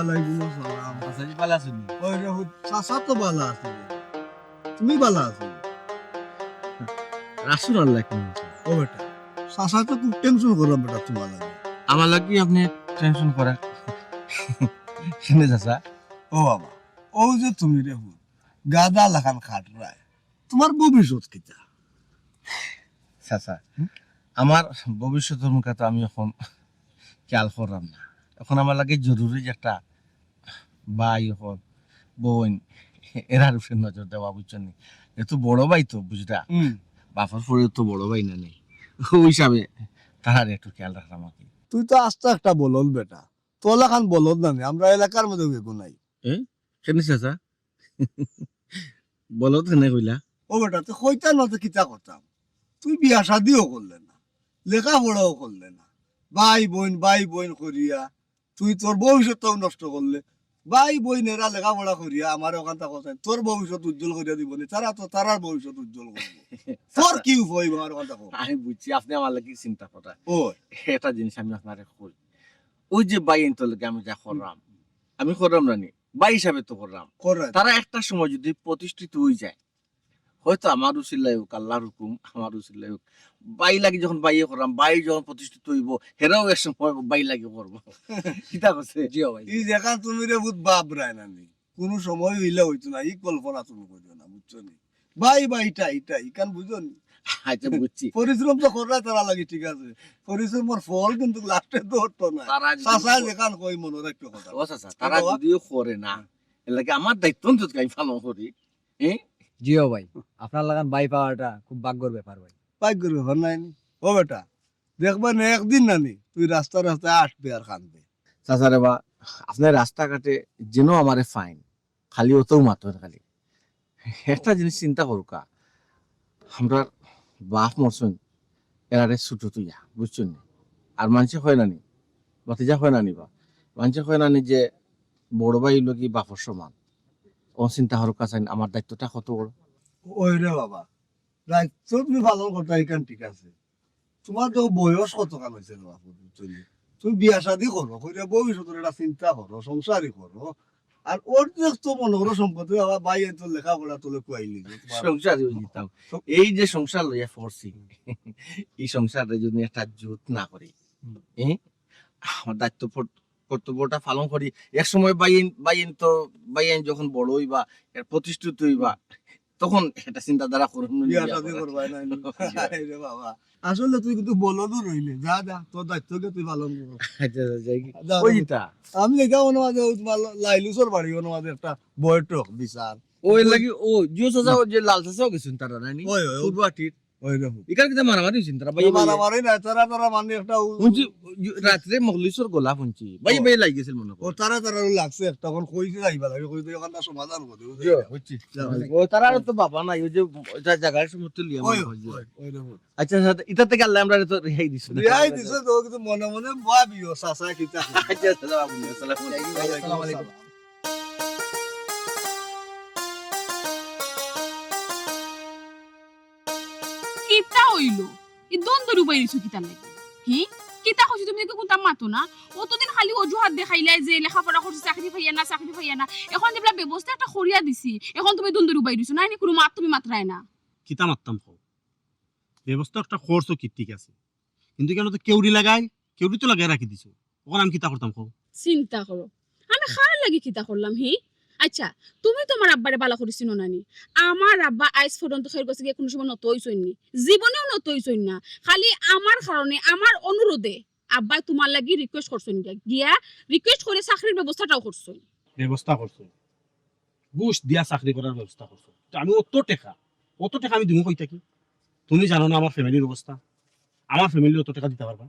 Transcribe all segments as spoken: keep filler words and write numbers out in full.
ওয়ালাইকুম আসসালাম। আচ্ছা, ভালা আছইন নি? ওই রে, চাচা তো ভালা আছে। তুমি ভালা আছো? রাসুল আল্লাহ কি বলছে? ও বেটা, চাচা তো খুব টেনশন করলাম বেটা তোমার লাগে। আমার লাগি আপনি টেনশন করেন কেনে চাচা? ও বাবা, ও যে তুমি রে হুন, গাধা লাখান খাটরায়, তোমার ভবিষ্যৎ কিতা? চাচা, আমার ভবিষ্যতর মুখে তো আমি এখন খেয়াল করলাম না। এখন আমার লাগি জরুরি যে একটা ভাই হন, বোন, এরার উপরে নজর দেওয়া, বুঝছইন নি? এ তো বড় ভাই তো, বুঝরা? হুম। বাপর পরে তো বড় ভাই না নি, ওই হিসাবে তারার একটু খেয়াল রাখলাম আর কি। তুই তো আস্ত একটা বলদ বেটা, তোর লাখান বলদ না নি, আমরা এলাকার মধ্যে কেউ নাই। কেনে চাচা? বলদ কেনে কইলা? ও বেটা, তুই কইতা না তো কিতা করতাম? তুই বিয়া শাদিও করলে না, লেখাপড়াও করলে না, ভাই বোন ভাই বোন করিয়া তুই তোর ভবিষ্যৎটাও নষ্ট করলে। ভাই বোন এরা লেখাপড়া করিয়া আমার ওখান থাকো, তোর ভবিষ্যৎ উজ্জ্বল করিয়া দিব নি, তারা তো তারার ভবিষ্যৎ উজ্জ্বল করবো। তোর কি উপায় আমার ওখান থাকো? আমি বুঝছি, আপনি আমার লাগি চিন্তা করা। ও একটা জিনিস আমি আপনারে কই, ওই যে ভাই ইন্তর লগে আমি যা করলাম, আমি করলাম না নি, ভাই হিসাবে তো করলাম। করে তারা একটা সময় যদি প্রতিষ্ঠিত হয়ে যায়, হয়তো আমার উসিলাই হোক, আল্লাহর হুকুম, আমার উসিলাই হোক, ভাই লাগি যখন ভাইয়ে করলাম, ভাই যখন প্রতিষ্ঠিত হইব, হেরাও এক সময় ভাই লাগি করবো। কিতা করছে? জি ভাই। এই জায়গা তুমি রে বুধ বাপ রায় না নি, কোনো সময় হইলে হইতো না, এই কল্পনা তুমি করিও না, বুঝছো নি? ভাই ভাই, এটা এটা ইখান বুঝো নি? আচ্ছা, বুঝছি। পরিশ্রম তো কররা তারা লাগি, ঠিক আছে, পরিশ্রমর ফল কিন্তু লাস্টে তো হতো না। তারা যদি চাচা করে- যেখান কই মনে রাখতে কথা। ও চাচা, তারা বাবা। যদিও করে না, এর লাগি আমার দায়িত্ব তো আমি পালন করি। হ্যাঁ? জিও ভাই, আপনার লাখান ভাই পাওয়াটা খুব ভাগ্যর ব্যাপার ভাই। ভাগ্যর ব্যাপার নাই নি। ও বেটা, দেখবা না একদিন না নি তুই রাস্তা রাস্তায় আসবে আর কানবে। চাচা রে বা, আপনার রাস্তাঘাটে যেন আমারে ফাইন, খালি অতও মাতইন খালি। একটা জিনিস চিন্তা করুকা, আমরা বাপ মরছইন, এরারে ছোট তুইয়া, বুঝছইন নি? আর মানষে কয় না নি, ভাতিজা কয় না নি বা, মানষে কয় না নি যে বড় ভাই অইলো কি বাপর সমান। ও চিন্তা করুকা চাইন, আমার দায়িত্বটা কত বড়। ওই রে বাবা, দায়িত্ব তুমি পালন করতে ইখান ঠিক আছে, তোমার তো বয়স কতখান হয়েছে রে বাপু, বুঝছো নি? তুমি বিয়া শাদি করো, কইরা ভবিষ্যতের একটা চিন্তা করো, সংসারই করো। আর অর্ধেক তো মনে করো সম্পত্তি বাবা ভাই তো লেখাপড়া তুলে কুয়াইলি যে তোমার সংসারই হয়ে যেতাম। এই যে সংসার লইয়া পড়ছি, এই সংসারে যদি একটা জুত না করি, হুম। এ, আমার দায়িত্ব পর- কর্তব্যটা পালন করি। এক সময় বাইন বাইন তো বাইন যখন বড় হইবা, এর প্রতিষ্ঠিত হইবা, তখন একটা চিন্তাধারা করুন। বিয়া শাদি করবায় না নি? এই রে বাবা, আসলে তুই কিন্তু বলদও রইলে, যা যা, তোর দায়িত্বকে তুই পালন করো। আচ্ছা, আচ্ছা, যাই কি? যা, ওই যা। যেটা। আমি লেখা মনে মাঝে ওই তোমার লাইলুসর বাড়ি মনে মাঝে একটা বৈঠক বিচার। ওই লাগি ও জিও চাচা, ও যে লাল চাচাও গেছেন তারা, নানি? ওই, ওই, ওই। সুরবাটির। ওই রকম। এখানে কিন্তু মারামারি হয়েছেন তারা, ভাই, মারামারি না, তারা তারা মানে একটা উ- শুনছি, রাত্রে মখলিসর গলা শুনছি। ভাই, ও। ভাই, লাগি গেছিল মনে ও কর। তারা তারা লাগছে একটা, এখন কইছে যাইবা লাগে, কইছে ওখানটা সমাধান করে দেবো। জি, বুঝছি। যাও। ও, তারা আর তো বাবা নাই, ওই যে যা-, জায়গার সমস্ত লিয়া ওই, মনে হয় যে। ওই, ওই রকম। আচ্ছা, আচ্ছা, এটার থেকে আল্লাহ আমরা তো রেহাই দিছি না। রেহাই দিছে তো, কিন্তু মনে মনে ভাবিও, চাচা কিতা। আচ্ছা, আচ্ছা, আসসালামু আলাইকুম। ওয়ালাইকুম আসসালাম। কিতা হইল? এই দন্দর উবাই রইছো কিতা লাগি? হি? কিতা কইছি তুমি দেখি কোনটা মাতো না? অতদিন খালি অজুহাত দেখাইলাই যে লেখাপড়া করছি, চাকরি পাইয়া না, চাকরি পাইয়া না। এখন যেবলা ব্যবস্থা একটা করিয়া দিছি, এখন তুমি দন্দর উবাই রইছো না, এনে কোনো মাত তুমি মাতরায় না। কিতা মাততাম কও? ব্যবস্থা একটা করছো কি ঠিক আছে, কিন্তু কেন তো কেউরি লাগাই, কেউরি তো লাগাই রাখি দিছো। এখন আমি কিতা করতাম কও? চিন্তা করো, আমি কার লাগি কিতা করলাম হি? আচ্ছা, তুমি তো আমার আব্বারে বালা করি চিনো না নি? আমার আব্বা আইজ পর্যন্ত কেউর গেছে গিয়া কোনো সময় নত হইছইন নি, জীবনেও নত হইছইন না। খালি আমার কারণে, আমার অনুরোধে আব্বায় তোমার লাগি রিকোয়েস্ট করছইন গিয়া, গিয়া রিকোয়েস্ট করে চাকরির ব্যবস্থাটাও করছইন। ব্যবস্থা করছো, ঘুষ দিয়া চাকরি করার ব্যবস্থা করছো। তো আমি অত টেকা, অত টেকা আমি দিমু কই থাকি? তুমি জানো না আমার ফ্যামিলির অবস্থা, আমার ফ্যামিলি অত টেকা দিতা পারবা?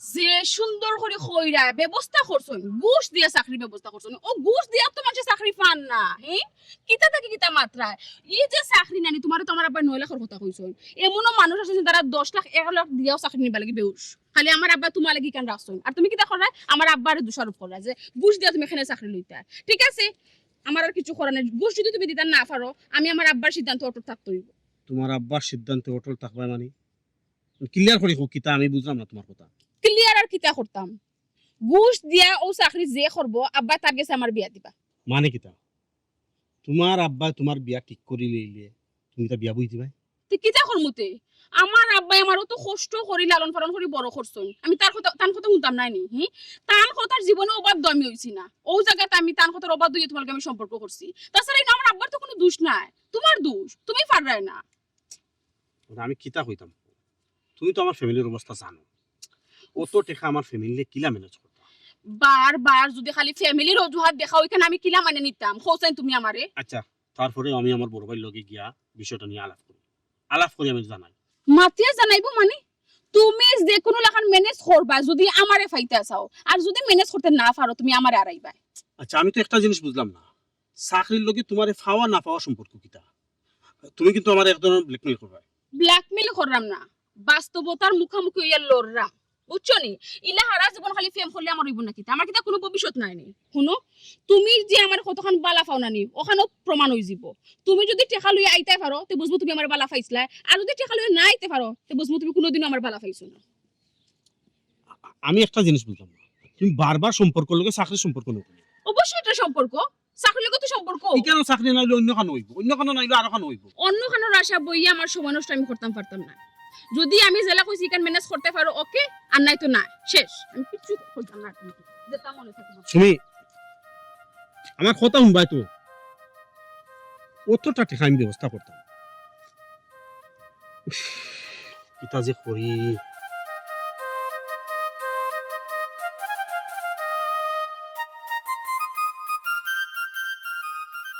যে সুন্দর করি কইরা ব্যবস্থা করছইন, ঘুষ দিয়া চাকরির ব্যবস্থা করছইন, ও ঘুষ দিয়া তো মানষে চাকরি পান না। হি? কিতা থাকি কিতা মাতরায়? এই যে চাকরি নানি, তোমারে তো আমার আব্বায় নয় লাখর কথা কইছইন। এমনও মানুষ আছে যে তারা দশ লাখ, এক লাখ দিয়াও চাকরি নিবার লাগি বেহুশ। খালি আমার আব্বায় তোমার লাগি ইখান রাখছইন। আর তুমি কিতা কররায়? আমার আব্বারে দোষারোপ কররায় যে ঘুষ দিয়া তুমি কেনে চাকরি লইতায়। ঠিক আছে, আমার আর কিছু করার নাই। ঘুষ যদি তুমি দিতা না পারো, আমি আমার আব্বার সিদ্ধান্তে অটল থাকতে হইব। তোমার আব্বার সিদ্ধান্তে অটল থাকবায় মানে? ক্লিয়ার করি কও, কিতা আমি বুঝলাম না তোমার কথা। ক্লিয়ার আর কিতা করতাম? ঘুষ দিয়া অউ চাকরি যে করবো, আব্বায় তার গেছে আমার বিয়া দিবা। মানে কিতা? তুমার আব্বায় তুমার বিয়া ঠিক করি লইলে তুমি তা বিয়া বই দিবায়? তে কিতা করমু তে? আমার আব্বায় আমারে অত কষ্ট করি লালন পালন করি বড় করছইন, আমি তার কথা, তান কথা হুনতাম নায় নি? হি, তান কথার জীবনে অবাধ্য আমি অইছি না। অউ জাগাত আমি তান কথার অবাধ্য অইয়া তুমার লগে আমি সম্পর্ক করছি। তাছাড়া ইনো আমার আব্বার তো কুনু দুষ নাই, তুমার দুষ, তুমি পাররায় না। ওরে, আমি কিতা কইতাম? তুমি তো আমার ফ্যামিলির অবস্থা জানো। অত টেকা আমার ফ্যামিলিরে কিলা ম্যানেজ করতাম? বারবার যুদি খালি ফ্যামিলির অজুহাত দেখাও, ইখান আমি কিলা মানি নিতাম? কও চাইন তুমি আমারে। আচ্ছা, তারপরে আমি আমার বড় ভাইর লগে গিয়া বিষয়টা নিয়া আলাপ করি। আলাপ করি আমি জানাই। মাতিয়া জানাইবো মানে? তুমি যেকুনু লাখান ম্যানেজ করবায় যুদি আমারে পাইতা চাও, আর যুদি ম্যানেজ করতে না পারো, তুমি আমারে আরাইবায়। আচ্ছা, আমি তো একটা জিনিস বুঝলাম না, চাকরির লগে তুমারে পাওয়া না পাওয়া সম্পর্ক কিতা? তুমি কিন্তু আমারে এক ধরনের ব্ল্যাকমেইল করবায়। ব্ল্যাকমেইল কররাম না, বাস্তবতার মুখামুখি অইয়া লড়রাম, বুঝছো নি? ইলা হারা জীবন খালি প্রেম করলে আমার অইবো না কিতা? আমার কিতা কুনু ভবিষ্যৎ নাই নি? হুনো, তুমি যে আমার কতখান বালা পাও না নি, অখানও প্রমাণ অইযিবো। তুমি যুদি টেকা লইয়া আইতায় পারো, তে বুঝমু তুমি আমারে বালা পাইছলায়, আর যুদি টেকা লইয়া না আইতে পারো, তে বুঝমু তুমি কুনুদিনও আমারে বালা পাইছো না। আ-, আমি একটা জিনিস বুঝলাম না, তুমি বারবার সম্পর্কর লগে চাকরির সম্পর্ক নিও কেনে? অবশ্যই ইটা সম্পর্ক, চাকরির লগে তো সম্পর্ক। ইখানো চাকরি নাইলে অইন্যখানো অইবো, অইন্যখানো নাইলে আরোখানো অইবো। অইন্যখানোর আশা বইয়া আমার সময় নষ্ট আমি করতাম পারতাম না। যুদি আমি যেলা কইছি ইখান ম্যানেজ করতে পারো, ওকে, আর নাইতো না, শেষ। আমি কিচ্ছু কইতাম না আর। যেটা মনে থাকে। তুমি আমার কথা হুনবায় তো, অতটা টেকা আমি ব্যবস্থা করতাম। উফ, কিতা যে করি।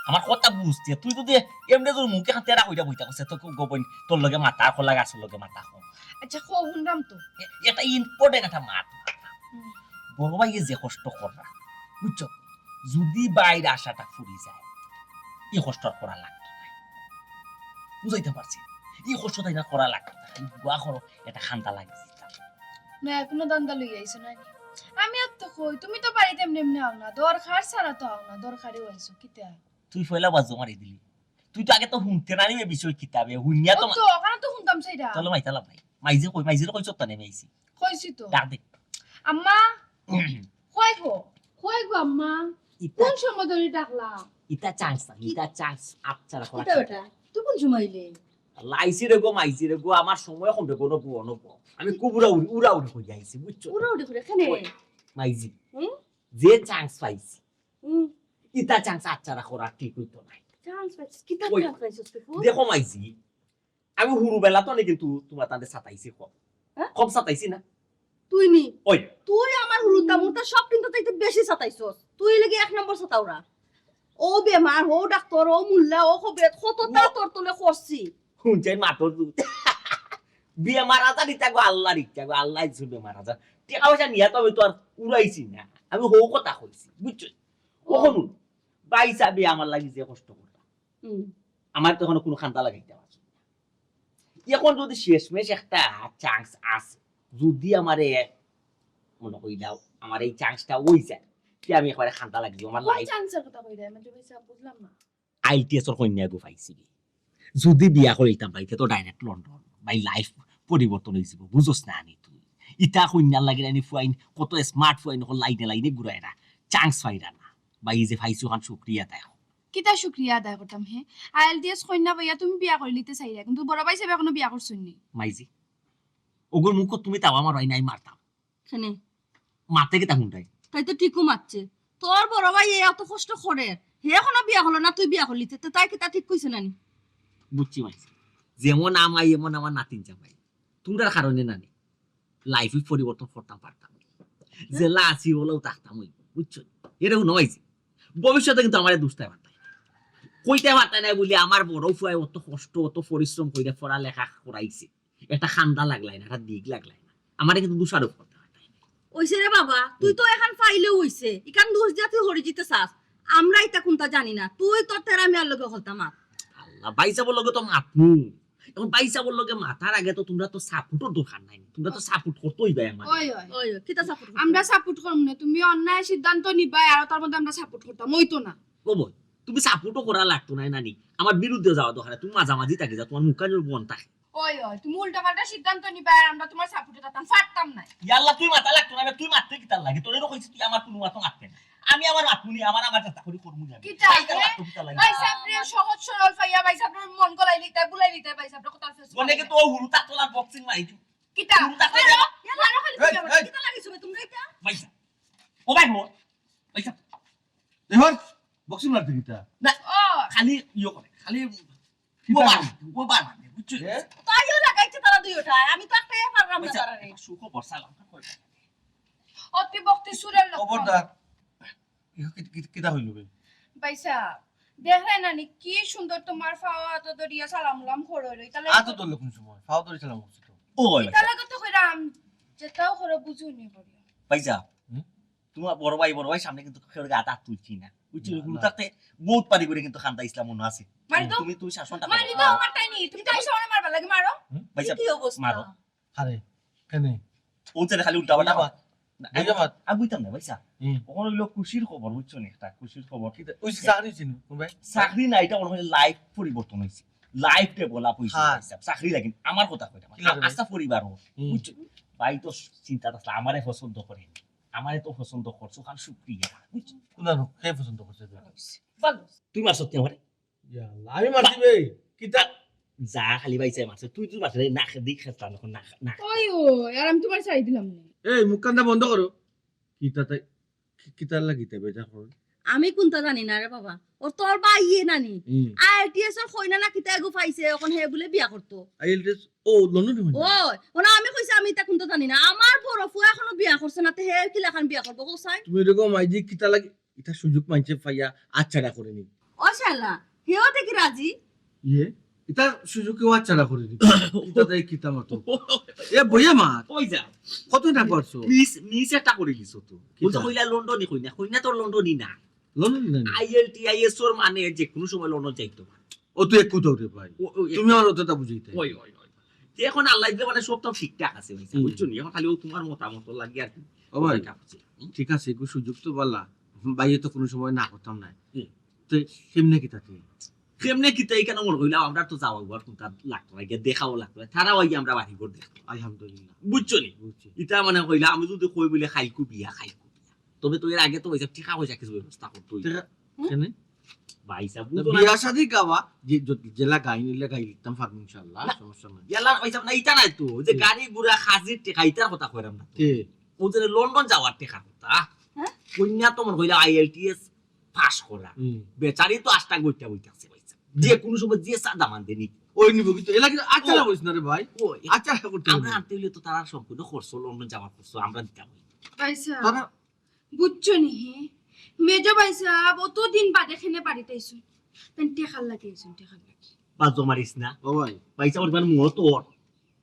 আমার কথা বুঝতে, তুই তো দে এমনে তোর মুখে হাতে রাখ, ওইটা বইটা করছে, তো কেউ গোপন, তোর লগে মাথা খোলা, গাছর লগে মাথা খোলা। আচ্ছা, কও, হুনরাম তো। এ-, এটা important একটা মাত। হুম। বড় ভাইয়ে যে কষ্ট কররা, বুঝছো? যুদি বাইর আশাটা ফুরি যায়, ই কষ্ট আর করা লাগতো না। বুঝাইতাম পারছি? ই কষ্ট তাইন আর করা লাগতো না। খালি দোয়া করো, এটা খান্দা লাগি দিতাম। না, কুনু ধান্দা লইয়া আইছো না নি? আমি আর তো কই, তুমি তো বাড়িত এমনে এমনে আও না, দরকার ছাড়া তো আও না, দরকারেও আইছো, কিতা? তুই পয়লা বাজু মারি দিলি। তুই তো আগে তো হুনতে না নিবে বিষয় কিতাবে, হুনিয়া তো ও তো, ওখানে তো হুনতাম সেইটা। চলো মাই, চলো মাই। মাইজি কই, মাইজিরে কইছত না নি মাইজি? কইছি তো। ডাক দে। আম্মা, কই গো? কই গো আম্মা? ইতা কোন সময় ধরি ডাকলাম? ইতা chance না, ইতা chance, আচ্ছা, রাখো, ইতা রাখো। বেটা, তুই কোন সময় আইলে? আইছি রে গো, মাইজি রে গো, আমার সময় কম রে গো, নবো, নবো। আমি খুব উড়াউড়ি, উড়াউড়ি করি আইছি, বুঝছো? উড়াউড়ি করে কেনে? ওই, মাইজি, হুম? যে chance পাইছি, হুম। ইতা chance আচ্ছা রাখো, আর ঠিক হইতো নাই। Chance পাইছিস? কিতা ওই, chance পাইছিস তুই? দেখো মাইজি, আমি হুরু বেলা তো অনে কিন্তু তুমার তানরে সাতাইছি কম। হ্যাঁ? কম সাতাইছি না? তুই নি? ওই। তুই আমার হুরুতা মুরুতা সব কিন্তু তাইতে বেশি সাতাইছস। তুই লাগি এক নম্বর সাতাউরা। ও বেমার, ও ডাক্তর, ও মুল্লা, ও কবিরাজ, কততা ও তোর তলে করছি। হুনছাই মাতর দুধ। বেমার আজার ইতা গো আল্লাহর ইচ্ছা গো, আল্লাহ দিছইন বেমার আজার। টেকা পয়সা নিয়া তো আমি তো আর উড়াইছি না। আমি হউ কথা কইছি, বুঝছো? ও। অখন হুন, ভাইসাবে আমার লাগি যে কষ্ট করলা। হুম। আমার তো অখনো কুনু খান্দা লাগাইতা পারছি না। অখন যুদি শেষমেশ একটা chance আছে, যুদি আমারে মনে কইলাও, আমার এই chance টা অই যায়, তে আমি একবারে খান্দা লাগি দিমু, আমার কোন life chance এর কথা কইরা, আমি তো ভাইসাব বুঝলাম না। আইএলটিএস র কইন্যা গো পাইছি। যুদি বিয়া করিতাম ভাই, তে তো direct লন্ডন, ভাই life পরিবর্তন অইযিবো, বুঝোস না নি তুই? ইতা কইন্যার লাগি নি ফুয়াইন, কত smart ফুয়াইন অকল লাইনে লাইনে ঘুরায় না, chance পাইরা না। ভাই, এই যে পাইছো অখান শুকরিয়া আদায় কর। কিতা শুকরিয়া আদায় করতাম হে? আইএলটিএস কইন্যা পাইয়া তুমি বিয়া করিলিতে চাইরা, কিন্তু বড় ভাইসাবে অখনো বিয়া করছইন নি। মাইজি, অগুর মুখো তুমি তাওয়া মারো, আইন আমি মারতাম। কেনে? মাতে কিতা হুনরায়? তাই তো ঠিকউ মাতছে। তোর বড় ভাইয়ে অত কষ্ট করের, হে অখনো বিয়া করলো না, তুই বিয়া করলিতে, তে তাই কিতা ঠিক কইছে না নি? বুঝছি মাইজি, যেমন আমাই এমন আমার নাতিন জামাই, তুমরার কারণে না নি life পরিবর্তন করতাম পারতাম, যেলা আছি অলাউ থাকতাম অইবো, বুঝছো? এরে হুনো মাইজি, ভবিষ্যতে কিন্তু আমারে দুষ দিতায় পারতায় না। কইতায় পারতায় না বুলি আমার বড় ফুয়ায় অত কষ্ট, অত পরিশ্রম কইরা পড়ালেখা করাইছে, একটা খান্দা লাগলায় না, একটা দিক লাগলায় না, আমারে কিন্তু দোষারোপ করতায় পারতায় না। অইছে রে বাবা, তুই তো অখান পাইলেউ অইছে, ইখান দোষ দিয়া তুই হরি যিতে চাস, আমরা ইতা কুনতা জানি না, তুই তোর তেরা মিয়ার লগে হকলতা মাত। আল্লাহ, ভাইসাবর লগে তো মাতমু। অখন ভাইসাবর লগে মাতার আগে তো তুমরার তো support র দরকার নাই নি? তুমরা তো support করতে অইবায় আমারে। ওই, ওই। ওই, ওই, কিতা support করতে আমরা অইবো? Support করমু না, তুমি অন্যায় সিদ্ধান্ত নিবায়, আর তার মধ্যে আমরা support করতাম, অইতো না। ও বই, তুমি support ও করা লাগতো নায় নানি, আমার বিরুদ্ধে যাওয়া দরকার নাই, তুমি মাঝামাঝি থাকি যাও, তুমার মুখখান যেন বন্ধ থাকে। ওই, অয়, তুমি উল্টাপাল্টা সিদ্ধান্ত নিবা আর আমরা তুমার সাপোর্টে থাকতাম পারতাম না। ইয়াল্লা, তুই মাথা লাগতো না, তুই মারতে কিতার লাগে? তোরে তো কইছি তুই আমার কুনু মাথা মারতে না। আমি আমার মাথা নিয়া আমার, আমার চেষ্টা করি করমু জানি। কিতা? তাই তো লাগতো কিতার লাগে? ভাই সাহেব রে, সহজ সরল পাইয়া ভাই সাহেব রে মন গলাই নিতে, বুলাই নিতে ভাই সাহেব রে, কথা শেষ অনেকে তো হুরু তাতলা বক্সিং মারি দিই। কিতা? হুরু তাতলা মারো, ইয়া মারো খালি এই, তুমি আমার। এই। কিতা লাগিছো তুমি এটা? ভাই সাহেব। ও ভাই মোর। ভাই সাহেব। এবার বক্সিং মারতে কিতা? না, ও। খালি ইয়ে করে, খালি কিতা ও বার, করে? ও বার মানে, বুঝছো? এ? তাইও লাগাইছে তারা দুইওটায়, আমি তো একটাই পারলাম না বুঝছো? তারারে। একটা সুখবর সালাম তো কই? অতি ভক্তি সুরের লোক। খবরদার। ইহা কি, কি, কিতা হইল বে? ভাইসাব, দেখরে নানি কি সুন্দর তুমার ফাও আতো ধরিয়া সালাম উলাম করো রে। ইতা লাগে আতো ধরলে কোন সময়? ফাও ধরি সালাম করছে তো। ও ভাই ইতা লাগে তো কইরাম, যেতাও করো বুঝুনি করিও। ভাইসাব, হুম? তুমার বড় ভাই, বড় ভাই সামনে কিন্তু কেউর গাত আত তুলছি না। বুঝছো? না, হুরু না। থাকতে বহুত পারি করে কিন্তু খান্দা ইসলাম মনে আছে। মারি দাও। তুমি, তুমি শাসনটা মারি করো। দাও, আমার তাই নি। তুমি তাই সবাই মারবার লাগে মারো। হুম? ভাইসাব, কি অবস্থা? মারো। আরে, কেনে? ও যে খালি উল্টা পাল্টা বুঝা মাত। না, বুঝা মাত। আমি বুঝতাম না, ভাইসাব। হুম। ওখানে হইলো খুশির খবর, বুঝছো নি? একটা খুশির খবর। কিতা? ওই যে চাকরি ছিল, কোন ভাই? চাকরি না, এটা ওর মানে life পরিবর্তন হইছে। Life develop হইছে, হ্যাঁ। ভাইসাব। চাকরি লাগে না। আমার কথা কইতাম। কি লাগে ভাই? আস্তা পরিবার ও, হুম। বুঝছো? ভাই তো চিন্তা আসলে আমারে পছন্দ করে। আমারে তো পছন্দ করছো, খান শুক্রিয়া। বুঝছো? কোন আর কে পছন্দ করছে তোরে? বলো। তুই মারছত নি আমারে? ইয়া আল্লাহ, আমি মারছি বে। কিতা? যা খালি ভাইসাব মারছে, তুই, তুই মারছে, না, দিক খেতাম এখন, না, না। ওই, ওই, আর আমি তুমার ছাড়ি দিলাম না। এই, মুখ কান্দা বন্ধ করো। কিতা তাই, কি-, কিতার লাগি তাই বেজার করো? আমি কুনতা জানি না রে বাবা। ওর তোর ভাইয়ে নানি। হুম। আইএলটিএস ওর কইনা না কিতা এগু পাইছে, এখন হে বুলে বিয়া করতো। আইএলটিএস, ও, লন্ডনে হইছে? ও, ও না, আমি কইছি আমি ইতা কুনতা জানি না। আমার বড় ফুয়া এখনো বিয়া করছে না, তে হে কিলাখান বিয়া করবো, কও চাই? তুমি এরকম আইজি কিতা লাগি ইতা সুযোগ মানছে পাইয়া আচ্ছাড়া করে নি। ও শালা, হেও দেখি রাজি। ইয়ে, ইতা সুযোগ কেউ আচ্ছাড়া করে দিবে। ইতা দেয় কিতা মতো। এ বইয়া মা, কই যা? কত না করছো? মিস, মিস একটা করে দিছো তো। কিতা? ওই যে কইলা লন্ডনি কইনা, কইনা তো লন্ডনি না। লন্ডনি না নি? আইএলটিআইএস ওর মানে যে কোনো সময় লন্ডন যাইতো পারে। ও তো এক কোথাও রে ভাই। ও, ও, এক তুমি আমার অতটা বুঝাইতে। ওই, ওই, ওই। যে এখন আল্লাহ দিলে মানে সব তো ঠিকঠাক আছে ভাই, হুম। বুঝছো নি? এখন খালি ও তোমার মতামত লাগি আর কি। ও ভাই, ওইটা হচ্ছে। হুম? ঠিক আছে, একটু সুযোগ তো বললা। ভাই, এ তো কোনো সময় না করতাম না। হুম। তো কেমনে কিতা তে? কেমনে কিতা এখানে মনে কইলাম, আমরা তো যাওয়া হওয়ার কোনটা লাগতো না, গিয়া দেখাও লাগতো না। তারাও আইয়া আমরা বাড়ি ঘর দেখো। আলহামদুলিল্লাহ। বুঝছো নি? বুঝছি। ইটা মানে কইলা, আমি যদি কই বলে খাইলকু বিয়া, খাইলকু বিয়া। তবে তো এর আগে তো ওইসব টেকা পয়সা কিছু ব্যবস্থা করতো। টেকা হুম? কেনে? ভাই সাহেব, না, বুঝো না। বিয়া শাদি গাওয়া, যে, যে, জেলা গাইন, ইলা গাই লিখতাম পারবো ইনশাআল্লাহ, না, সমস্যা নাই। ইয়ালা ভাই সাহেব, না, ইটা নাই তো। ওই যে হুম। গাড়ি ঘোড়া, খাজির টেকা, ইটার কথা কইরাম না তো। কে? ও যে লন্ডন যাওয়ার টেকার কথা। হ্যাঁ? কইনা তো মনে কইলা আইএলটিএস পাস করা। হুম। বেচারি তো আষ্টা গইটা বইতাছে ভাই সাহেব। হুম। যে কোনো সময় যে সাদা মান দেনি। ওই নিব কিন্তু, এলা কিন্তু আচ্ছা হ্যাঁ। বলিস না রে ভাই। ওই। আচ্ছা করতে আমরা হবে। আনতে হইলে তো তারা সম্পূর্ণ খরচ, লন্ডন যাওয়ার খরচ আমরা দিতাম। ভাই সাহেব। তারা বুঝছো নি হে? মেজো ভাই সাহেব, অতদিন বাদে খেনে বাড়িত আইছইন। তাইন টেকার লাগি আইছইন, টেকার লাগি। বাদ জমারিস না। ও ভাই। ভাই সাহেব, ওর মানে মুহ তো ওর।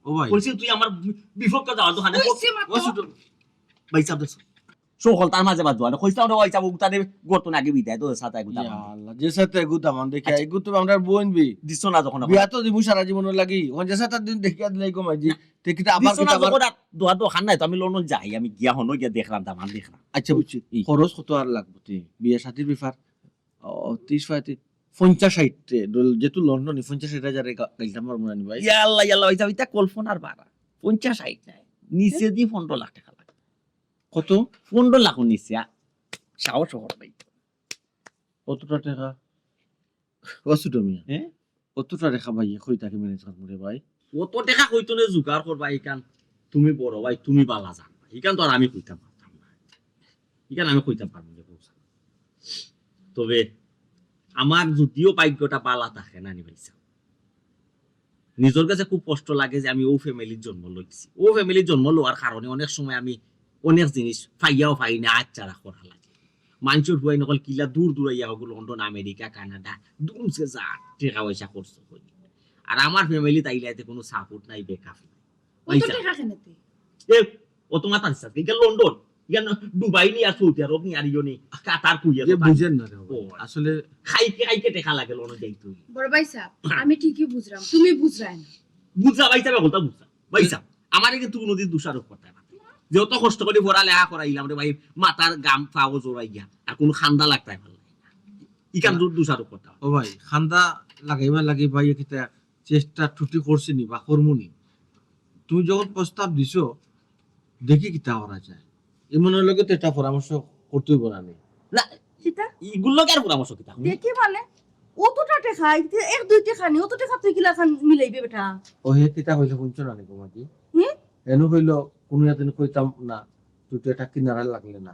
ও ভাই। বলছি, তুই আমার বি-, বিপক্ষে যাওয়ার দোকানে ওই ও-, সে মাত্র। ও ছোট। ভাই সাহেব, দেখো। সকল তার মাঝে বাদ জমানো। কইছিলাম রে, ভাই সাহেব, উগতারে গর্ত না আগে বিদায়, তোর সাথে এগুতা ইয়া বান্ধে। আল্লাহ, যে সাথে এগুতা বান্ধে, কে আচ্ছা। এগুতা আমরা বোন বি। দিছো না যখন বিয়া তো দিমু সারা জীবনের লাগি। ওখানে যে সাথে দিন দেখিয়া দিলাই গো মাঝি। তে কিতা আবার দিছো কিতা না আবার যখন আর দোয়া দোকান নাই, তো আমি লন্ডন যাই, আমি গিয়া হনো গিয়া দেখলাম, দামান দেখলাম। আচ্ছা, বুঝছি। ই। খরচ কত আর লাগবো তে? বিয়া শাদির ব্যাপার, ও, ত্রিশ পঁয়ত্রিশ, পঞ্চাশ ষাইট তে, ডল-, যেহেতু লন্ডনে পঞ্চাশ ষাইট হাজারে গা-, গাইলতাম পারবো না নি ভাই। ইয়াল্লা, ইয়াল্লা, ভাই সাহেব, ইতা কল্পনার বাড়া। পঞ্চাশ ষাইট নাই। নিচে দি পনেরো লাখ টেকা লাগে। কত? পনেরো লাখর নিচে, আ, সাহস কর ভাই। অতটা টেকা? ও ছোট মিয়া। হ্যাঁ? অতটা টেকা ভাই, কই থাকি ম্যানেজ করবো রে ভাই? অত টেকা কইতো নে জোগাড় করবা, ইখান তুমি বড় ভাই, তুমি বালা জানো। ইখান তো আর আমি কইতাম পারতাম না। ইখান আমি কইতাম পারবো না, বউ সাব। তবে আমার যদিও ভাগ্যটা বালা থাকে না নি ভাই সাব, নিজর কাছে খুব কষ্ট লাগে যে আমি ও ফ্যামিলির জন্ম লইছি। ও ফ্যামিলির জন্ম লওয়ার কারণে অনেক সময় আমি অনেক জিনিস পাইয়াও পাই না, আচ্ছাড়া করা লাগে। মানষর ফুয়াইন অকল কিলা দূর দূর আইয়া হগু লন্ডন, আমেরিকা, কানাডা, দুমছে যা টেকা পয়সা খরচ করি। আর আমার ফ্যামিলিত আইলে এতে কোনো সাপোর্ট নাই, ব্যাকআপ নাই। অত ভাই সাব। টেকা কেনে তে? এ, অত মাথা দিস না। ইখান লন্ডন, ইখান দুবাই নি আর সৌদি আরব নি আর ইয়ো নি, কাতার, কুয়েত, এ ওমান। বুঝেন না রে বাবা। ও। আসলে খাইকে খাইকে টেকা লাগে লন্ডন যাইতে হইলে। বড় ভাই সাব, আমি ঠিকই বুঝলাম, তুমি বুঝরায় না। বুঝা ভাই সাব, কথা বুঝা। ভাই সাব, আমারে কিন্তু কোনোদিন দোষারোপ করতে না। যে অত কষ্ট করি পড়ালেখা করাইলাম রে ভাই, মাথার ঘাম পাও জড়াইয়া, আর কোনো খান্দা লাগতে পারলে না। ইখান না। দু-, দোষারোপ করতে না। ও ভাই, খান্দা লাগাইবার লাগি ভাই, কিতা চেষ্টা ত্রুটি করছি নি বা করমু নি। তুমি যখন প্রস্তাব দিছো, দেখি কিতা করা যায়। ইমনর লগে তো একটা পরামর্শ করতে অইবো না নি? না, কিতা? ইগুর লগে আর পরামর্শ কিতা? দেখি মানে, অতটা টেকা, এক দুই টেকা নি, অত টেকা তুই কিলা খান মিলাইবে বেটা? ও হে কিতা কইলো হুনছো না নি গো মাঝি? হুম? এনু কইলো, কুনু এদিন কইতাম না, তুই তো এটা কিনারা লাগলে না।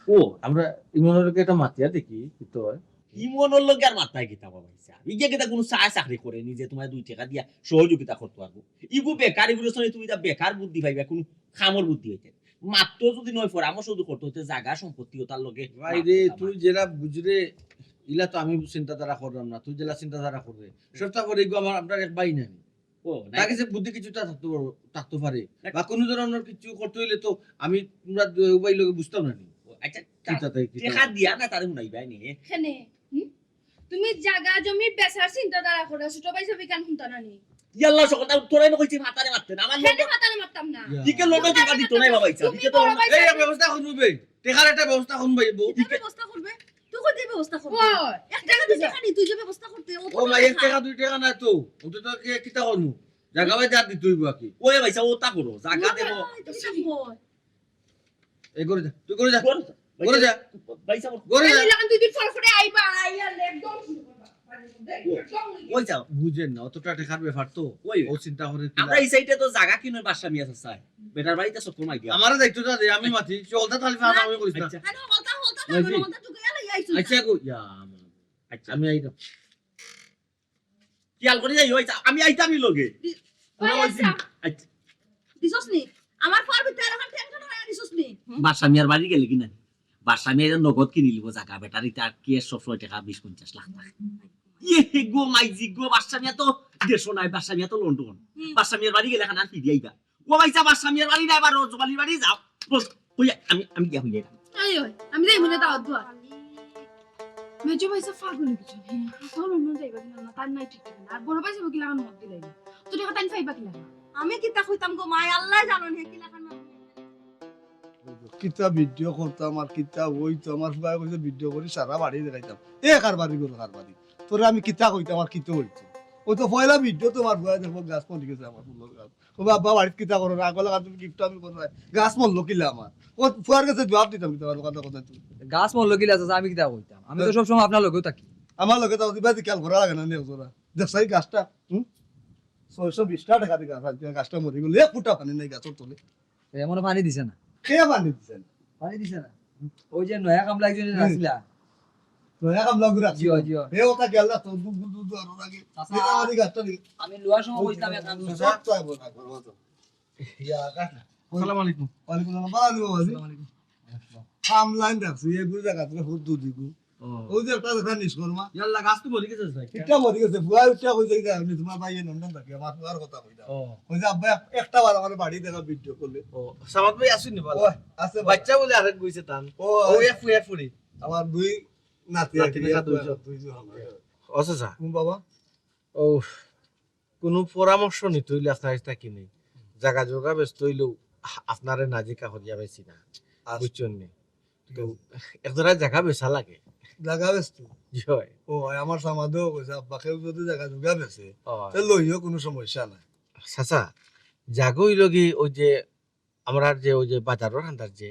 ও। আমরা ইমনর লগে এটা মাতিয়া দেখি, কিতা অয়। ইমনর লগে আর মাতায় কিতা বা ভাইসাব? ইগিয়ে কিতা কুনু চা চাকরি করে নি যে তুমার দুই টেকা দিয়া সহযোগিতা করতে পারবো? ইগু বেকার, ইগুর সঙ্গে তুমি ইতা বেকার বুদ্ধি পাইবা, কুনু কামর বুদ্ধি অইতে। মাত্র যদি নয় পরামর্শ যদি করতে অইতে, জাগা সম্পত্তি ওটার লগে ভাই মাত রে, কথা তুই মাত। যেটা বুঝরে, ইলা তো আমি চিন্তাধারা করলাম না, তুই যেটা চিন্তাধারা কররে, সবটা করে এগু আমার, আপনার এক ভাই নাই। ও, তার নাই। কাছে বুদ্ধি কিছুটা থাকতে পারো, থাকতে পারে। না। বা কোনো ধরনের কিছু করতে হইলে তো আমি তোমরা দুই ভাই লগে বুঝতাম না নি। ও, আচ্ছা, তা-, কিতা তাই, কিতা টেকা না। দিয়া না তারে হুনাইবায় নি? এখানে, হুম? তুমি জাগা জমি বেচার চিন্তাধারা করো, ছোট ভাই সবই কান হুনতা না নি? ইয়াল্লা, সকলটা তোরাই না কইছি মাতারে মারতে না, আমার কেন লগে মাতারে মারতাম না? ইয়া। দিকে লগে তোমরা টেকা দিত নাই বাবা, ইচ্ছা। তুমি দিকে তো বড় ভাই এই, এই সাহেব। ব্যবস্থা করবো বে। টেকার একটা ব্যবস্থা করবো বে, বউ। কিতা ব্যবস্থা করবে? তুই কই দিয়ে ব্যবস্থা করবে? ও, এক টাকা দুই টাকা নি, তুই যে ব্যবস্থা করতে, ও তো ও মা, এক টাকা। টাকা দুই টাকা না তো, ও তো তোকে কিতা করবো? জাগা ভাই যা দিতে হইব আর কি। ওই ভাই সাহেব, ওটা করো, জাগা না, দেবো। না, এটা সম্ভব। এই করে যা, তুই করে যা। করে যা। করে যা। ভাই সাহেব। করে যা। এই লাগান দুই দিন পর পরে আইবা, আইয়া একদম শুরু করবা। একদম ওই যাও। বুঝেন না, অতটা টেকার ব্যাপার তো। ওই। ও চিন্তা করে কি আমরা লাভ? এই সাইডে তো জাগা কিনে বাসা মিয়া আছে, স্যার। বেটার বাড়িতে সব কমাই দিয়া। আমারে দায়িত্বটা দে, আমি মাতি। সে হলতা তাহলে ফান আমি করিস না। আচ্ছা। আরে হলতা, হলতা, মাঝি। হলতা ঢুকে গেল, এই আইছো। আচ্ছা গো, ইয়া, আমার। আচ্ছা। আমি আইতাম। খেয়াল করে যাই, ওই যা, আমি আইতামই লগে। দি-, তোরা ওই ওই আচ্ছা। আচ্ছা। দিছস নি? আমার ফার ভিতরে এখন টেনশন হয়ে দিছস নি? হুম? বাদশা মিয়ার বাড়ি গেলে কি না? বাদশা মিয়া এটা নগদ কিনি লিব জাগা, বেটারি তার কি সব সময় টাকা বিশ পঞ্চাশ লাখ টাকা। ইয়ে গো মাইজি গো, বাদশা মিয়া তো দেশো নাই, বাদশা মিয়া তো লন্ডন। হুম। বাদশা মিয়ার বাড়ি গেলে এখন আর ফিরে আইবা। ও ভাই যা, বাদশা মিয়ার বাড়ি না, এবার রোজ বাড়ি বাড়ি যাও। বস, ওই আমি, আমি গিয়া হইয়া। এই ওই, আমি যাই মনে দাওয়াত দুয়ার। মেজো ভাই সব ফাগুন কিছু। হ্যাঁ, ফাগুন অন্য যাইবা কিনা না, তার নাই ঠিক ঠিকানা। আর বড় ভাই সব কিলা মত দিলাই। তো দেখা তাই পাইবা কিনা? আমি কিতা কইতাম গো মাই, আল্লাহ জানন হে কিলা খান। কিতা ভিডিও করতাম আর কিতা হইতো, আমার ফুয়ায় কইছে ভিডিও করি সারা বাড়ি দেখাইতাম। এ কার বাড়ি গেল কার বাড়ি? তোরে আমি কিতা কইতাম আর কিতা হইতো? ওই তো পয়লা ভিডিও তোমার ফুয়ায় দেখবো গাছ পড়ে গেছে আমার ফুলর গাছ। ও বাবা, বাড়িত কিতা করো না? আগলা কাজ তুমি গিফট আমি করো না। গাছ মরলো কিলা আমার? ও ফুয়ার কাছে জবাব দিতাম কিতা আমার কথা কথা তুমি? গাছ মরলো কিলা চাচা, আমি কিতা কইতাম? আমি তো হ্যাঁ। সব সময় আপনার লগেও থাকি। আমার লগে তো দিবা খেয়াল করা লাগে না, নেও তোরা। দেখ সাই গাছটা, হুম? ছয়শো বিশ টাকা দি গাছ আনছি, গাছটা মরি গেল। এক ফুটা পানি নাই গাছর তলে। এমন পানি দিছে না। কে পানি দিছে না? পানি দিছে না। ওই যে নয়া কামলা একজন হুম। আসলা। নয়া কামলা ঘুরে আসছিল। জিও, জিও। এ ওটা গেল না, তো দু, দু, দু, দু, আরো আগে। চাচা। এটা আমাদের গাছটা দিল। আমি লোয়ার সময় বলছিলাম এক কাম। সব তো আইবো না, করবো তো। ইয়া, কাট না। আসসালামু আলাইকুম। ওয়ালাইকুম আসসালাম। ভালো আছো, বাবা? আসসালামু আলাইকুম। কামলাইন রাখছি, এই বুঝা গাছটা হুদ দুধ দিব। ও। ওই যে একটা দেখা নিস কর্মা। ইয়াল্লা, গাছ তো মরি গেছে ভাই। এটা মরি গেছে, বুয়া উঠা কইছে যে আমি তোমার ভাই লন্ডন থাকি, আমার তোমার কথা কইলাম। ও। ওই যে আব্বা এক-, একটা বার আমার বাড়ি দেখা ভিডিও করলে। ও, সামাদ ভাই আসুন নি ভালো। ও, আছে ভাই। বাচ্চা বলে আরেক গইছে তান। ও, ও, আছে। এক ফুড়ি, এক ফুড়ি। আমার দুই নাতি নাতি আর কি, দেখা এক দুইজন। দুইজন। ও, আচ্ছা, আচ্ছা। কোন বাবা? ও, কোনো পরামর্শ নিতে হইলে আপনার এটা কি নেই? জাগা জগা বেচতে হইলেও আপনারে না জিকা করিয়া বেচি না। আচ্ছা। বুঝছেন নি? তো ঠিক আছে। এক জায়গায় জাগা বেচা লাগে। জাগা বেচতো? জি হয়। ও, আমার সামাদেও কইছে, আব্বা কেউ যদি জাগা জগা বেচে, ও। তে লইও, কোনো সমস্যা নাই। চাচা, জাগা হইল কি ওই যে আমরার যে ওই যে বাজারর কান্দার যে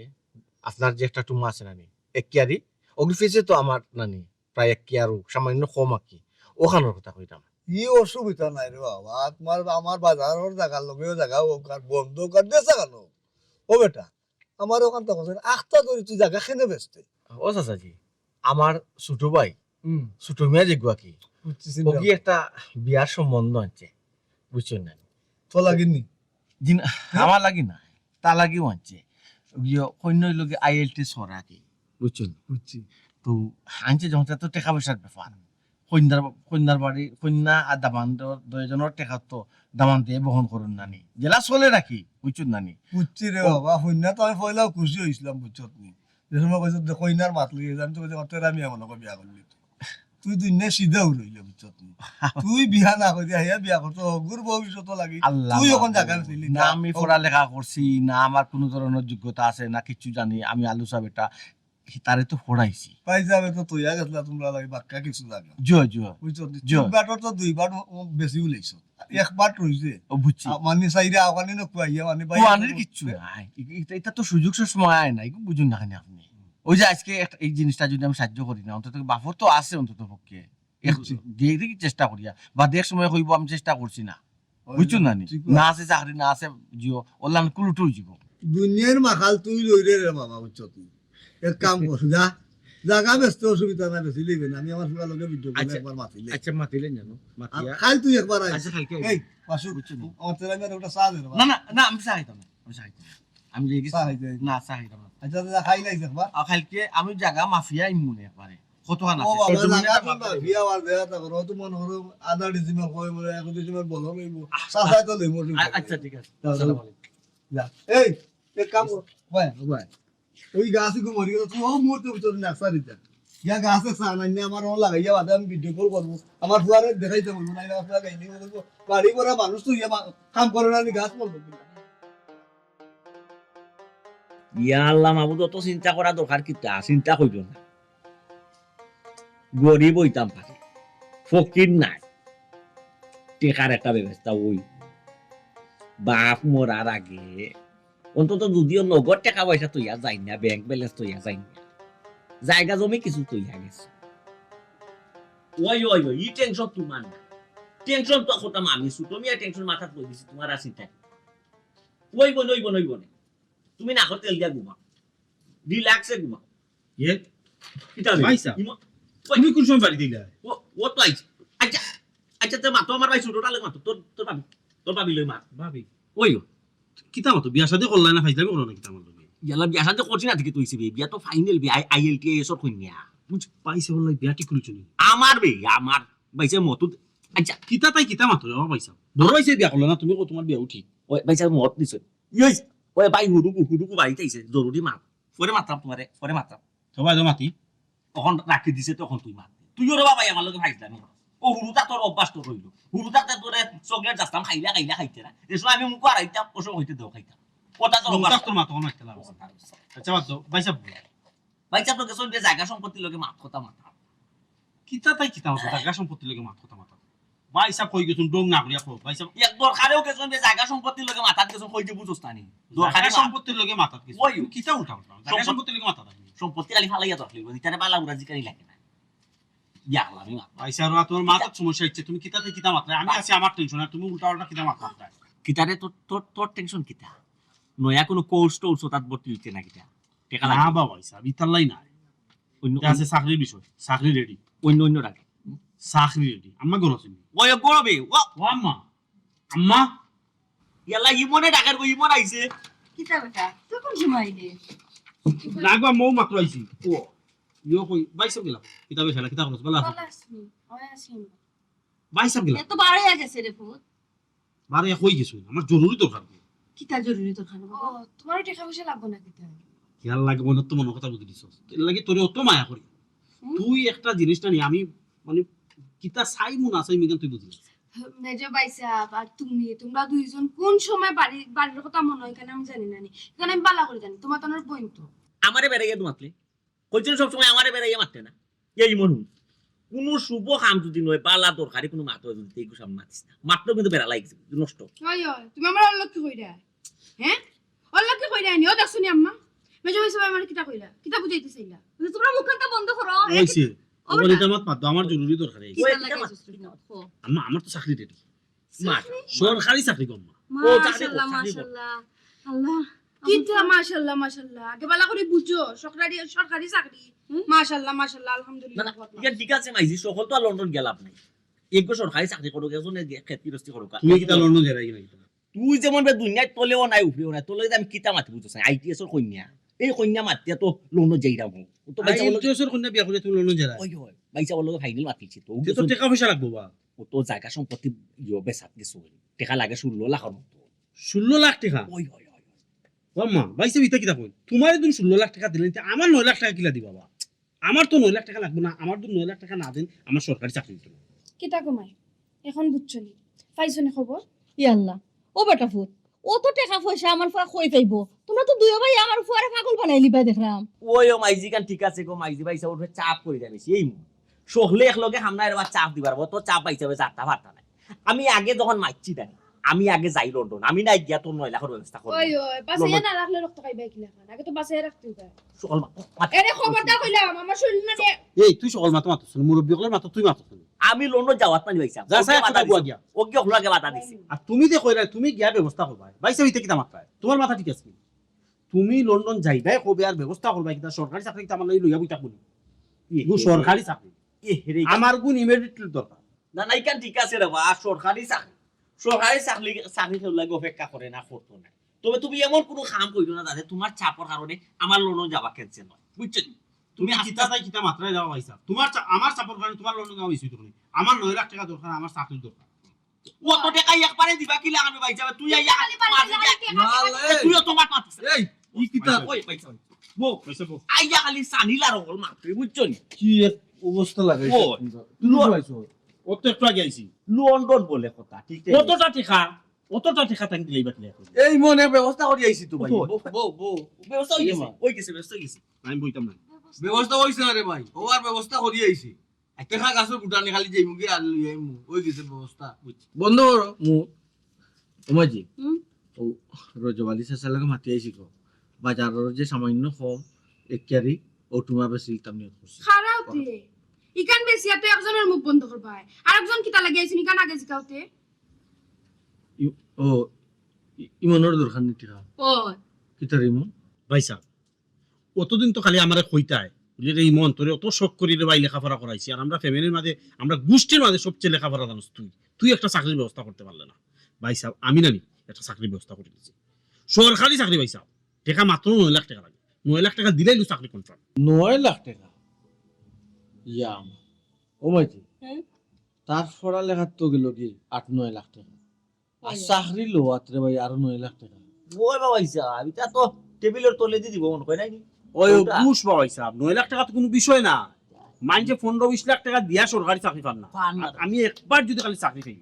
আপনার যে একটা টুমা আছে নানি, এক কিয়ারি, ওগুলো ফেসে তো আমার নানি প্রায় এক কিয়ারও সামান্য কম আর কি, ওখানোর কথা কইতাম। ই অসুবিধা নাই রে বাবা, তোমার আমার বাজারর জাগার লগেও জাগা হোক আর বন্ধ হোক আর বেচা কেন? ও বেটা, আমার ওখান তো কথা আখতা ধরি তুই জাগা কেনে বেচতে? ও চাচাজি, আমার ছোট ভাই, হুম। ছোট মিয়া যেগুয়া কি, বুঝছি, চিন্তা ওগি করো। একটা বিয়ার সম্বন্ধ আছে, বুঝছেন না? তো লাগেনি? জি না, হ্যাঁ? আমার লাগি না, তা লাগিও আনছে। ওগিও কইন্য লগে আইএলটিএস করা কি, বুঝছেন? বুঝছি। তো আনছে যখন তো টাকা পয়সার ব্যাপার, কইন্যার, কইন্যার বাড়ি, কইন্যা আর দামান্দ দুইজনের টাকা তো দামান্দে বহন করুন নানি, জেলা চলে রাখি, বুঝছেন নানি? বুঝছি রে ও। বাবা, কইন্যা তো আমি পয়লাও খুশি হইছিলাম, বুঝছত নি? যে সময় কইছো যে কইন্যার মাত লইয়া, আমি তো কইছি, "তোর আমি এমন করে বিয়া করলি তুই।" তুই দুনিয়া সিধা উড়ইলে, বুঝছত নি? তুই বিয়া না করিয়া, হিয়া বিয়া করতো, হগুর ভবিষ্যৎ লাগি। আল্লাহ তুই এখন মাবুদ। জাগা ছিলি না, না। আমি ও। পড়ালেখা করছি, না আমার কোনো ধরনের যোগ্যতা আছে, না কিচ্ছু জানি, আমি আলু চা বেটা। তারে তো ফড়াইছি। পাই যাবে তো তৈয়া গেছলা তোমরা লাগি বাক্কা কিছু জাগা। জুয়া, জুয়া। বুঝছো? জুয়া। তিন বাটর তো দুই বাট ও, ও বেশি উলাইছো। এক বাট রইছে। ও বুঝছি। আ, মানে সাইডে আওকানি না কুয়াইয়া মানে ভাই। কুয়ানির কিচ্ছু নাই। এ-, এটা, এটা তো সুযোগ সব সময় আয় না। এগুলো বুঝুন না কেন আপনি? ওই যে আজকে একটা, এই জিনিসটা যদি আমি সাহায্য করি না, অন্তত বাফর তো আছে অন্তত পক্ষে। এক বুঝছি। দিয়ে দেখি চেষ্টা করিয়া। বা দেখ সময় কইবো আমি চেষ্টা করছি না। ওই বুঝছো না নি? ঠিক আছে। না আছে চাকরি, না আছে জিও, ওলান কুলুটুই জীবো। দুনিয়ার মাখাল তুই লই রে রে বাবা, বুঝছো তুই? এক কাম কর, যা। জাগা বেচতে অসুবিধা নাই, বেশি লইবে না। আমি আমার ফুয়ার লগে ভিডিও করে আচ্ছা। একবার মাতিলে। আচ্ছা, মাতিলে জানো, আর মাতিয়া। কাল তুই একবার আইস। আচ্ছা, কালকে আইস। এই, বাসু, বুঝছো না? আমার তেরা মেয়ের ওটা চা দে রে বাবা। না, না, না, আমি চা খাইতাম না, আমি চা খাইতাম না। আমি লেগে চা খাইতে আইস। না, চা খাইতাম না। আচ্ছা, দাদা, খাই লাইস একবার। আর কালকে আমি জাগা মাফিয়া আইমু মনে একবারে। কতখান ও আছে? বাবা, এই দুই জাগা মিনিট তো আমার মাফিয়া আবার দেয়া তা করো। তো মনে করো আধা ডিসিমেল কই বলে, এক ডিসিমেল বলো লইবো। চা খাই তো লইবো, ঠিক আ-, আছে। আচ্ছা, ঠিক আছে। দাও, দাও। আসসালামু আলাইকুম। যা। এই, এক কাম কর। ভাই, ভাই। ওই গাছ এগু মরি গেল, তুই ও মুহূর্তে ভিতরে নাকসারি যা। ইয়া গাছে চা নাই না, আমার ও লাগাইয়া বাদে আমি ভিডিও কল করবো। আমার ফুয়ারে দেখাইতে বলবো, নাইলে আপনার গাইনি বলবো। বাড়ি ভরা মানুষ তো ইয়া মা-, কাম করে না, আমি গাছ বলবো। ইয়া আল্লাহ মাবুদ, অত চিন্তা করা দরকার কিতা? চিন্তা করিও না। গরিব অইতাম পারি, ফকির নায়, টেকার একটা ব্যবস্থা অই। বাফ মরার আগে অন্তত যদিও নগদ টেকা পয়সা থইয়া যাই না, ব্যাংক ব্যালেন্স থইয়া যাই না, জাগা জমি কিছু থইয়া গেছে। ওই, ওই, ওই, ই টেনশন তোমার না। টেনশন তো করতাম আমি, ছোট মিয়া টেনশন মাথাত লই দিছি, তোমার আর চিন্তা নাই। ওই বনে, ওই বনে, ওই বনে। তুমি নাকো তেল দিয়া ঘুমাও। রিল্যাক্সে ঘুমাও। ইয়ে? কিতা রে? ভাই সাহেব, ইমো-, ওই। তুমি কোন সময় বাড়ি দিলা? ও, ও তো আইছে। আচ্ছা, আচ্ছা, তে মাতো আমার ভাই ছোটটা লগে মাতো। তোর, তোর ভাবি, তোর ভাবি লগে মাত। ভাবি? ওই ও। কিতা মাতো? বিয়া শাদী করলা না? ফাইজলামি করো না কিতা আমার লগে? ইয়ালা বিয়া শাদী করছি না, ঠিক তো অইছে বে। বিয়া তো ফাইনাল বে। আই-, আইএলটিএস ওর কইন্যা। বুঝ-, ভাই সাহেব, বললাই বিয়া ঠিক করিছো নি? আমার বে, আমার। ভাই সাহেব, মতো দে-, আচ্ছা। কিতা তাই কিতা মাতো? ও ভাই সাহেব। বড় অইছে বিয়া করলা না? তুমি কও তোমার বিয়া উঠি। ওই ভাই সাহেব, মত দিছে। ইয়েস, ওই ভাই, হুরুকু, হুরুকু বাড়িত আইছে, জরুরি মাত। পরে মাতরাম তোমারে, পরে মাতরাম। তো ভাই, তো মাতি। তখন রাখি দিছে, তখন তুই মাত। তুইও রে বাবা, আমার লগে ফাইজলামি করস। ও হুরুতা তোর অভ্যাস তো রইল। হুরুতাতে তোরে চকলেট যাস্তাম খাইলা, খাইলা খাইতে না। এ সময় আমি মুখো আড়াইতাম, ও সময় হইতে দেও খাইতাম। ওটা তোর অভ্যাস। তোর মাথা কোনো একটা লাগছে। আচ্ছা, বাদ দাও। ভাই সাহেব। ভাই সাহেব তো গেছইন বে জাগা সম্পত্তির লগে মাত কথা মাতা। কিতা তাই কিতা হতো? জাগা সম্পত্তির লগে মাত কথা মাতা। ভাই সাহেব কই গেছইন, ডং না করিয়া কও। ভাই সাহেব এক দরকারেও গেছইন বে জাগা সম্পত্তির লগে মাতাত গেছইন, কই যে বুঝোস না নি? দরকারে জাগা মাত। সম্পত্তির লগে মাতাত গেছইন। ওই। তুমি কিতা উল্টা পাল্টা? জাগা সম্পদ- সম্পত্তির লগে মাতাত গেছইন। সম্পত্তির খালি ফালাইয়া দরকার লাগবে। ইতারে বালা উড়া জিকানি লাগে না। ইয়া আল্লাহ, আমি মাত। ভাই সাহেব, তোমার মাথার সমস্যা হচ্ছে, তুমি কিতা তাই কিতা মাতরায়? আমি আছি আমার টেনশন, আর তুমি উল্টা পাল্টা কিতা মাতরায়? কিতারে তোর, তোর, তোর টেনশন কিতা? নয়া কোনো কোর্স টোর্স ওটাত ভর্তি হইতে না কিতা? টেকা না লাগে। বাবা, ভাই সাহেব, ইতাল্লাই নাই। অন্য, এটা আছে চাকরির বিষয়, চাকরি রেডি। অন্য, অন্য ডাকে। চাকরি রেডি। আম্মা ঘর আছেন? ওই গরমে, ও। ও আম্মা, আম্মা। ইয়াল্লা, ইমনে ডাকের গো, ইমন আইছে। কিতা বেটা? তুই কোন সময় আইলি? না গো, মৌ মাত্র আইছি। ও, ইয়ো কই, ভাই সাহেব গেলাম। কিতা বেশ, কিতা খবর? ভালো আছো? ভালো আছি। ওই আছি। ভাই সাহেব গেলাম। এত বার হইয়া গেছে রে পুত। বারে কই গেছো? আমার জরুরি দরকার। কিতা জরুরি দরকার বাবা? ও, তোমার টেকা পয়সা লাগবো না কিতা? কিতা লাগবো না তো মনে কথা বুঝি দিছস। এর লাগি তোরে অত মায়া করি। হুম? তুই একটা জিনিস না নি, আমি মানে কিতা চাইমু না চাইমু ইখান তুই বুঝলি। মেজো ভাই সাহেব, আর তুমি, তোমরা দুইজন কোন সময় বাড়ি, বাড়ির কথা মনে হয় কেন আমি জানি না নি। এখানে আমি বালা করে জানি, তোমার তো আমার বোন তো। আমারে বেড়াইয়া দু মাতলে। কইছইন সবসময় আমারে বেড়াইয়া মাততে না। এই মনু, কুনু শুভ কাম যদি নয়, বালা দরকারি কুনু মাত অয় যদি, এই গুছাম মাতিস না। মাতলেও কিন্তু বেড়া লাগছে, নষ্ট। ওই, ওই, তুমি আমার অলক্ষী কইরা? হ্যাঁ? অলক্ষী কইরা আনি, ও দেখছো নি আম্মা? মেজো ভাই সাহেব আমার কিতা কইলা? কিতা বুঝাইতে চাইলা? বলে, তোমরা মুখখানটা বন্ধ করো। ওইছে। ও ওর বেটা। এটা মাত বাদ দাও, আমার জরুরি দরকার আছে। কিতা ওই, লাগাইছো কিতা তুমি? মাত? কো। আম্মা, আমার তো চাকরি রেডি। মাত। চাকরি? সরকারি চাকরি গো আম্মা। ও, চাকরি কর, মাশাআল্লাহ, চাকরি কর। মাশাআল্লাহ। আল্লাহ। কিতা মাশাআল্লাহ, মাশাআল্লাহ? আগে বালা করি বুঝো, সরকারি, সরকারি চাকরি। হুম? মাশাআল্লাহ, মাশাআল্লাহ, না, না, আলহামদুলিল্লাহ। ইয়া ঠিক আছে মাইজি, সকল তো আর লন্ডন গেলাপ নাই। এগু সরকারি চাকরি করো, একজনে গে-, খেত গিরস্তি করো, কা-, তুমি কিতা লন্ডন যাইরায় কিনা কিতা? তুই যেমন বে দুনিয়ার তলেও নাই, উপরেও নাই, তোর লগে আমি কিতা মাতি বুঝছস না? আইটিএস ওর কইন্যা। এই কইন্যা মাতিয়া তো লন্ডন যাইরাম। ও তো ভাই, আইটিএস ওর কইন্যা বিয়া করিয়া তুমি লন্ডন যাইরায়? ওই, ওই, ভাই সাহেব, ওর লগে ফাইনাল মাতিছি তো। ও তো গেছে। টেকা পয়সা লাগবো বা? ও তো জাগা সম্পত্তি ইয়ো বেচাত গেছে। টেকা লাগে ষোলো লাখর মতো। ষোলো লাখ টেকা? ওই, ওই, ওই, ওই। ও মা, ভাই সাহেব, ইতা কিতা কইন? তোমারে তুমি ষোলো লাখ টেকা দিলে, তে আমার নয় লাখ টেকা কিলা দিবা বা? আমার তো নয় লাখ টেকা লাগবো না, আমার তো নয় লাখ টেকা না দেন, আমার সরকারি চাকরি দিতো না। কিতা কমাই? এখন বুঝছো নি? পাইছো নি খবর? ইয়া আল্লাহ, ও বেটা ফুত, অত টেকা পয়সা আমার ফুয়া কই পাইবো? তুমরা তো দুইও ভাই আমার ফুয়ারে পাগল বানাইলিবায় দেখরাম। ওই ও মাইজি খান ঠিক আছে গো, মাইজি ভাইসাব ওরে চাপ করি জানিস এই মু। সকলে একলগে হামলা এর আবার চাপ দিবার, অত চাপ ভাইসাবে যাতা পারতা নায়। আমি আগে যখন মারছি জানি, আমি আগে যাই লন্ডন, আমি নাই গিয়া তোর নয় লাখর ব্যবস্থা করবো। ওই, ওই, বাঁচাইয়া লন্ডন। না রাখলে রক্ত খাইবায় কিলা খান? আগে তো বাঁচাইয়া রাখতে হইবায়। সকল মা-, মা-, এরে খবরদার কইলাম, আমার শরীর না নিয়ে এই, তুই সকল মাতো মাতছ না, মুরব্বি অকলর মাতো তুই মাতছ না। আমি লন্ডন যাওয়াত নানি ভাইসাব। যা, ওকে যা, বাধা খোদা দিছি। বুয়া গিয়া। ওকে অকলর আগে বাধা দিছি। আর তুমি যে কইরায়, তুমি গিয়া ব্যবস্থা করবায়। ভাইসাব, ইতা কিতা মাতরায়? তুমার মাথা ঠিক আছে নি? তুমি লন্ডন যাইবায় কবে আর ব্যবস্থা করবায় কিতা? সরকারি চাকরি কিতা আমার লাগি লইয়া বই থাকবো নি? এ, এগু এ, সরকারি চাকরি। এ, হে রে। আমার গুন immediately দরকার। না, না, ইখান ঠিক আছে রে বা, সরকারি চাকরি। সরকারি চাকরি, চাকরি কেউর লাগি অপেক্ষা করে না, করতো না। তবে তুমি এমন কুনু কাম কইরো না যাতে তুমার চাপর কারণে আমার লন্ডন যাওয়া cancel অয়, বুঝছো নি? তুমি তুমি আস্তে কিতা আস্তে তাই কিতা মাতরায় যাও ভাইসাব? তুমার চা-, আমার চাপর কারণে তুমার লন্ডন যাওয়া উচিত অয় নি। আমার নয় লাখ টেকা দরকার, আমার চাকরির দরকার। অত টেকা একবারে দিবা কিলা খান ভাইসাব? তুই আইয়া খালি মারবি মারবি যে। না, লে। তুইও তো মার মারতিস। এই, ই কিতা? ওই ভাইসাব। বউ। ভাইসাব, বউ। আইয়া খালি সানিলার অকল মারতে, বুঝছো নি? কি এক অবস্থা লাগাইছে ও, তোমরা? তুমি লো- পাইছো? অত একটু আগে আইছি। লন্ডন বলে কথা, ঠিক আছে? অতটা টেকা, অতটা টেকা তাই দিলাই বাটলে এখন। এই মনে ব্যবস্থা করি আইছি তো ভাই। ওই। বউ, বউ, বউ। ব্যবস্থা হই গেছে, ইয়ে মা। হই গেছে, ব্যবস্থা হই গেছে। আমি বইতাম না। ব্যবস্থা হইছে না রে ভাই, ও আর ব্যবস্থা করি আইছি। আচ্ছা। টেকা গাছর গুটা নি খালি যাইমু গি আর লই আইমু, হই গেছে ব্যবস্থা। বুঝছি। বন্ধ করো মুখ। ও মাইজি, হুম? ও রজব আলী চাচার লগে মাতি আইছি গো। বাজারর যে সামান্য কম, এক কেয়ারি, ও তুমার বেশি দাম নিয়ে করছি। খারাপ দিয়ে। ইখান বেশি এত একজনর মুখ বন্ধ করবায়। আরেকজন কিতা লাগি আইছইন, ইখান আগে জিকাওতে? ই-, ও, ই-, ইমনর দরকার নি টেকা। ও। কিতা রে ইমন? ভাইসাব, অতদিন তো খালি আমারে কইতায়, বুঝলি রে ইমন, তোরে অত শখ করি রে ভাই লেখাপড়া করাইছি, আর আমরা ফ্যামিলির মাঝে, আমরা গুষ্টির মাঝে সবচেয়ে লেখাপড়া জানোস তুই, তুই একটা চাকরির ব্যবস্থা করতে পারলে না। ভাইসাব, আমি নানি একটা চাকরির ব্যবস্থা করি দিছি, সরকারি চাকরি ভাইসাব, টেকা মাত্র নয় লাখ টেকা লাগে, নয় লাখ টেকা দিলেই চাকরি confirm। নয় লাখ টেকা? ইয়া আমার। ও মাইজি, হুম? তার পড়ালেখার তো গেল কি আট নয় লাখ টেকা। আর ওই। চাকরি লওয়াত রে ভাই আরো নয় লাখ টেকা। ওই বাবা ইসা, ইটা তো টেবিলর তলেদি দিব মনে কয় নাকি? ওই, ওই ওটা। ঘুষ বাবা ইসা, নয় লাখ টেকা তো কুনু বিষয় না। মানষে পনেরো বিশ লাখ টেকা দিয়া সরকারি চাকরি পার না। পার না। আর আমি একবার যদি খালি চাকরি পাই,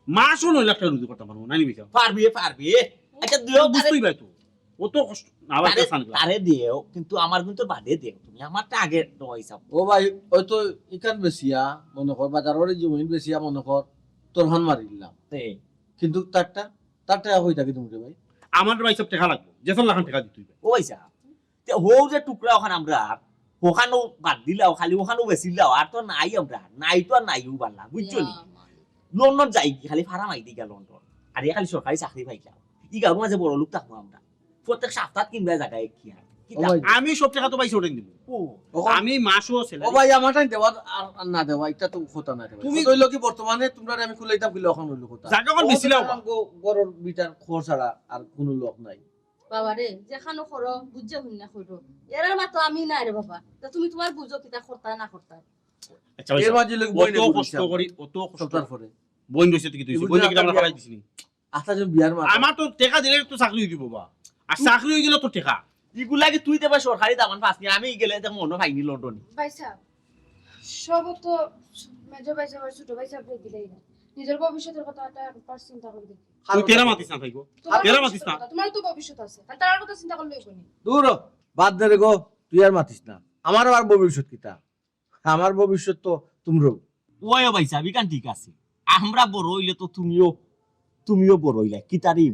মাসও নয় লাখ টেকা রুজি করতাম পারমু, নানি ভাইসাব? পারবি, পারবি। আচ্ছা, দিও, বুঝতেই পাই তো। অত কষ্ট, না, আবার তারে, একটা সানগ্লাস। তারে দিও, কিন্তু আমার কিন্তু বাদে দিও। তুমি আমারটা আগে দেওয়া হিসাব। ও ভাই, ওই তো ইখান বেচিয়া, মনে কর, বাজারর জমিন বেচিয়া, মনে কর, তোর হান মারিলাম। তে। কিন্তু তারটা, তার টেকা কই থাকি তুমি রে ভাই? আমার ভাইসাব টেকা লাগবো, যেসব লাখান টেকা দিতে হইবে। ও ভাইসাব, তে হউ যে টুকরা ওখান আমরা, ওখানও বাদ দিলাও, খালি ওখানও বেচিলাও, আর তো নাই আমরা, নাই তো আর নাই ও বাল্লা, বুঝছো নি? ইয়া মালিক। লন্ডন যাই কি, খালি ফারা মাই দিগা লন্ডন। আর ইয়া খালি সরকারি চাকরি পাইলাম। ই গাঁওর মাঝে বড় লোক থাকবো আমরা। প্রত্যেক সপ্তাহ কিনবে জায়গায় কি আর? কি ও ভাই। আমি সব টেকা তো ভাইসাব ওটাই দিব। ও। ও ভাই। আমি মাসও ও salary ভাই, আমার টাইম দেওয়া আর, আর না দেওয়া, এটা তো কথা না রে ভাই। তুমি কথা হইলো কি, বর্তমানে তোমরা আমি খুলাইতাম কিলা, ওখান হইলো কথা। জায়গা ওখান ও বেচিলাও। তো গো-, গরুর বিটার খোর ছাড়া আর কোনো লোক নাই। বাবা রে, যেখানো করো, বুঝে হুন না করো। এরার মা তো আমি না রে বাবা। তা তুমি তোমার বুঝো কিতা করতা না করতা। আচ্ছা, এর ভাইসাব, মাঝে লোক বইনে অত কষ্ট করি, অত কষ্ট সপ্তাহ পরে। বইন রইছে তো কি তুই? এই বইন বুঝে কি আমরা আপনার ফালাই দিছি নি? আচ্ছা, যে বিয়ার মা। আমার তো টেকা দিলে তো চাকরি হই দিব বা। আর চাকরি হই গেলে তো টেকা। ইগুলা কি তুই দেবা সরকারি দামান পাস নি? আমি গেলে দেখ মনে পাইনি লন্ডনে। ভাইসাব, সব তো মেজো ভাইসাব আর ছোট ভাইসাব রে দিলেই না। নিজের ভবিষ্যতের কথা একটা একবার চিন্তা করে দেখি। তুই তেরা মাতিস না, ভাই গো। তোমার তেরা মাতিস ভবিষ্যতের না। কথা, তোমার তো ভবিষ্যৎ আছে। আর তার কথা চিন্তা করলে হইব নি? দূর হ, বাদ দে রে গো, তুই আর মাতিস না। আমার আর ভবিষ্যৎ কিতা? আমার ভবিষ্যৎ তো তুমরাউ। ওই ও ভাইসাব, ইখান ঠিক আছে। আমরা বড় হইলে তো তুমিও, তুমিও বড় হইলে। কিতা রে?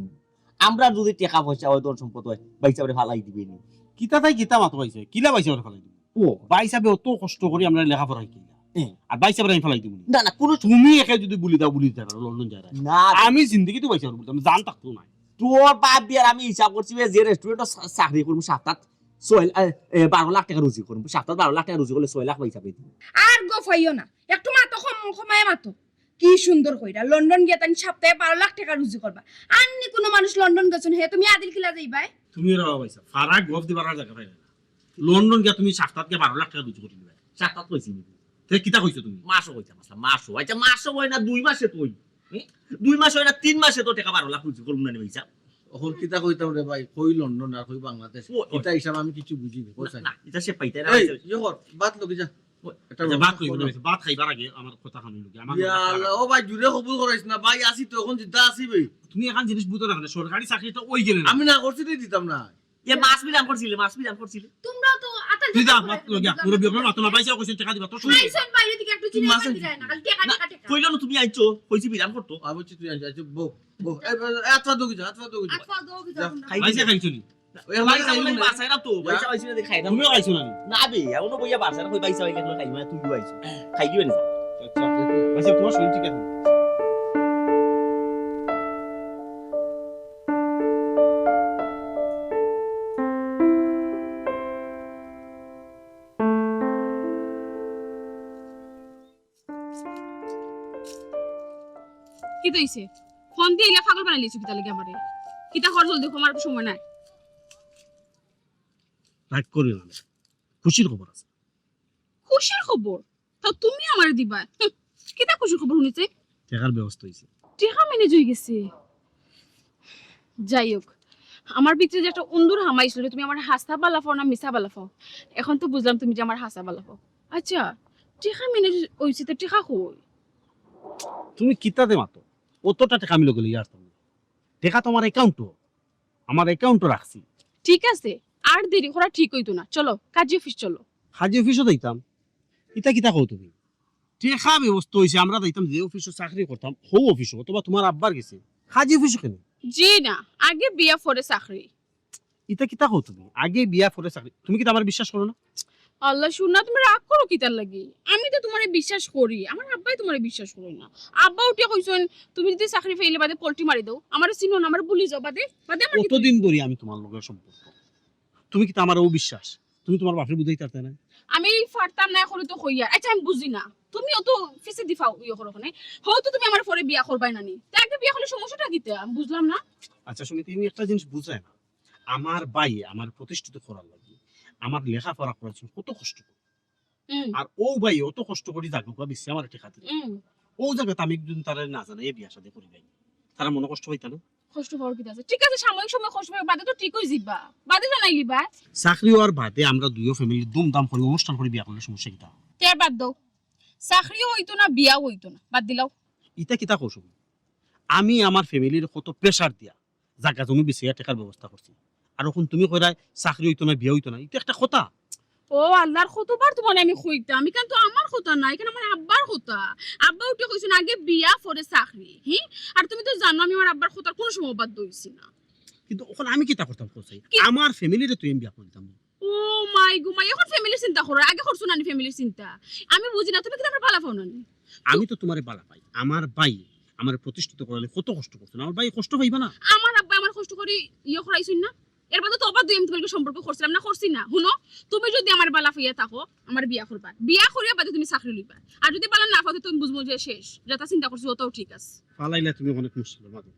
আমরা যদি টেকা পয়সা হয়, ধন সম্পদ হয়, ভাইসাবরে ফালাই দিবে নি। কিতা তাই কিতা মাতো ভাইসাব? কিলা ভাইসাবরে ফালাই দিবে? ও। ভাইসাবে অত কষ্ট করি আমরা লেখাপড়া শিখাইলা। হ্যাঁ। আর ভাইসাবরে আমি ফালাই দিমু নি। না, না, কোনো তুমি একে যদি বুলি দাও, বুলি দিতে পারো, লন্ডন যায় না। না। আমি জিন্দেগিত ভাইসাবরে বুলি দিতাম, জান থাকতো না। তোর বাপ বিয়ার আমি হিসাব করছি, যে রেস্টুরেন্টে চা-, চাকরি করবো, সাত আট ছয়, এ, এ, বারো লাখ টেকা রুজি করবো। সপ্তাহে বারো লাখ টেকা রুজি করলে ছয় লাখ পয়সা পেয়ে দিবো। আর গো ফাইও না, একটু মাতো কম, কমায় মাতো। কি সুন্দর কইরা লন্ডন গিয়া তানি সপ্তাহে বারো লাখ টেকা রুজি করবা। আর নি কোনো মানুষ লন্ডন গেছইন, হে তুমি আদিল কিলা যাইবায়? তুমি রে বাবা, ফারা গফ দিবার আর জায়গা পাইলে না। লন্ডন গিয়া তুমি সপ্তাহে বারো লাখ টেকা রুজি করি দিবায়। সপ্তাহে কইছি নি? তে কিতা কইছো তুমি? মাসও কইতাম আসলে, মাসও। আচ্ছা, মাসও হয় না, দুই মাসে তো হই। হুম? দুই মাস হয় না, তিন মাসে তো টেকা বারো লাখ রুজি করবো না নি ভাইসাব। অখন কিতা কইতাম রে ভাই, কই লন্ডন আর কই বাংলাদেশ, ও, ও। ইটা হিসাব আমি কিছু বুঝি না, কই না, চাই। না, ইটা সে পাইতে না, এই, ইটা ইয়ে কর, বাদ লগি যা। আচ্ছা, ভাত খাইবার আগে আমার কথা খান অইলো কি? আমার ইয়া আল্লাহ, ও ভাই, জুরে কবুল করাইছ না ভাই, আছি তো, অখন জিন্দা আছি ভাই। তুমি এখান জিনিস বুঝো না কেনে? সরকারি চাকরিটা অই গেলে না। আমি না করছি রে, দিতাম না। এ মাছ বিরান করছিলে, মাছ বিরান করছিলে। তোমরা তো আতাল তুই যা, মাত লগে, মুরব্বি অকল মাত না, পয়সা কইছেন, টেকা দিবা, তোর সমস্যা কি? আইসন বাইরে থেকে একটু তুমি চিনে মাছ খাইতে যায় না, খালি টেকা, না, টেকা, টেকা। কইলো না তুমি আইছো, কইছি বিরান করতো। আমি বলছি তুই আইছো, আইছো, বউ, বউ। এ, এ, আত পা ধুগি যা, আত পা ধুগি যা। আত পা ধুগি যা। যা। খাইছে খাইছো নি? ওই আমার পয়সা খাইবো বলে না। বাসায় না তো, হ্যাঁ? পয়সা পাইছি না, খাই না। তুমিও খাইছো না নি? না বে, এমনও বইয়া বাসায় না, কই পয়সা পাইলে না খাই, মানে তুইও আইছো। খাই দিবে না। আচ্ছা, আচ্ছা, তোমার শরীর ঠিক আছে? কিতা অইছে? ফোন দিয়া ইলা পাগল বানাইলিছো কিতা লাগি আমারে? কিতা কর জলদি, আমার তো সময় নাই। রাগ করিও না, খুশির খবর আছে। খুশির খবর? তাও তুমি আমারে দিবা? হুঁ, কিতা খুশির খবর হুনিছে? টেকার ব্যবস্থা অইছে। টেকা ম্যানেজ অই গেছে। যাই হোক, আমার ভিতরে যে একটা উন্দুর হামাইছিল, তুমি আমার হাছা বালা পাও না মিছা বালা পাও? এখন তো বুঝলাম তুমি যে আমার হাছা বালা পাও। আচ্ছা, টেকা ম্যানেজ অইছে তো টেকা কই? তুমি কিতাতে মাতো? অতটা টেকা আমি লগে লইয়া আসতাম না। টেকা তো আমার অ্যাকাউন্টো, আমার অ্যাকাউন্টো রাখছি। ঠিক আছে, আর দেরি করা ঠিক অইতো না। চলো, কাজী অফিস চলো। কাজী অফিসও যাইতাম, ইতা কিতা কও তুমি? টেকা ব্যবস্থা অইছে, আমরা যাইতাম যে অফিসো চাকরি করতাম, হউ অফিসো, অথবা তোমার আব্বার গেছে। কাজী অফিসো কেনে? জি না, আগে বিয়া পরে চাকরি। ইতা কিতা কও তুমি? আগে বিয়া পরে চাকরি। তুমি কিতা আমারে বিশ্বাস করো না? আল্লাহ, শুন না, তুমি রাগ করো কিতার লাগি? আমি তো তোমারে বিশ্বাস করি, আমার আব্বাই তোমারে বিশ্বাস করইন না। আব্বা উঠিয়া কইছইন, তুমি যদি চাকরি পাইলে বাদে পল্টি মারি দেও, আমারে চিনো না, আমারে ভুলি যাও, বাদে, বাদে আমার কিতা? অতদিন ধরি আমি তোমার লগে সম্পর্ক, তুমি কিতা আমারে অবিশ্বাস? তুমি তোমার বাপরে বুঝাইতায় পারতায় না? আমি পারতাম না, এখন তো কইয়ার। আচ্ছা, আমি বুঝি না, তুমি অত পিছে দিফাও ইয়ে করো কেনে। হয়তো তুমি আমার পরে বিয়া করবায় না নি, তে আগে বিয়া করলে সমস্যাটা কিতা? আমি বুঝলাম না। আচ্ছা, সুমিতা, তুমি একটা জিনিস বুঝায় না। আমার ভাই আমার প্রতিষ্ঠিত করার লাগি, আমার লেখাপড়া করার জন্য কত কষ্ট করে। হুম। আর ও ভাই অত কষ্ট করি জাগা দিছে আমার টেকা দিয়া। হুম। ও জাগাত আমি একদিন তারে না জানাই বিয়া শাদী করি ভাই, তারা মনে কষ্ট পাইতা না? কষ্ট পাওয়ার কিতা আছে? ঠিক আছে, সাময়িক সময় কষ্ট পাইবা, বাদে তো ঠিক অই যিবা, বাদে জানাইলিবা। চাকরি অওয়ার বাদে আমরা দুইও ফ্যামিলি ধুমধাম করি অনুষ্ঠান করি বিয়া করলে সমস্যা কিতা? তে বাদ দাও, চাকরিও অইতো না, বিয়াও অইতো না, বাদ দিলাও। ইতা কিতা কও? আমি আমার ফ্যামিলির কত প্রেশার দিয়া জাগা জমি বেচিয়া টেকার ব্যবস্থা করছি, আর অখন তুমি কইরায় চাকরি অইতো না, বিয়া অইতো না, ইটা একটা কথা? ও আল্লাহর, কতবার তোমারে আমি কইতাম, ইখান তো আমার কথা না, ইখান আমার আব্বার কথা। আব্বা উঠে কইছইন আগে বিয়া পরে চাকরি, হি? আর তুমি তো জানো আমি আমার আব্বার কথার কোনো সময় বাধ্য অইছি না। কিন্তু অখন আমি কিতা করতাম কও চাই? কি? আমার ফ্যামিলিরে তো আমি বিয়া করিতাম। ও মাই গো মাই, অখন ফ্যামিলির চিন্তা করো, আগে করছো না নি ফ্যামিলির চিন্তা? আমি বুঝি না, তুমি কিতা আমারে বালা পাও না নি? আমি তো তোমারে বালা পাই, আমার ভাই আমারে প্রতিষ্ঠিত করার লাগি কত কষ্ট করছইন, আমার ভাই কষ্ট পাইবা না? আমার আব্বা আমার কষ্ট করি ইয়ে করাইছইন না, এর বাদে তো অবাধ্য আমি তোমার লগে সম্পর্ক করছিলাম না, করছি না? হুনো, তুমি যদি আমারে বালা পাইয়া থাকো, আমারে বিয়া করবা, বিয়া করিয়া বাদে তুমি চাকরি লইবা, আর যদি বালা না পাও তে তুমি বুঝমু যে শেষ, যেটা চিন্তা করছি অটাও ঠিক আছে। ফালাইলে তুমি অনেক মুশকিল মাঝে।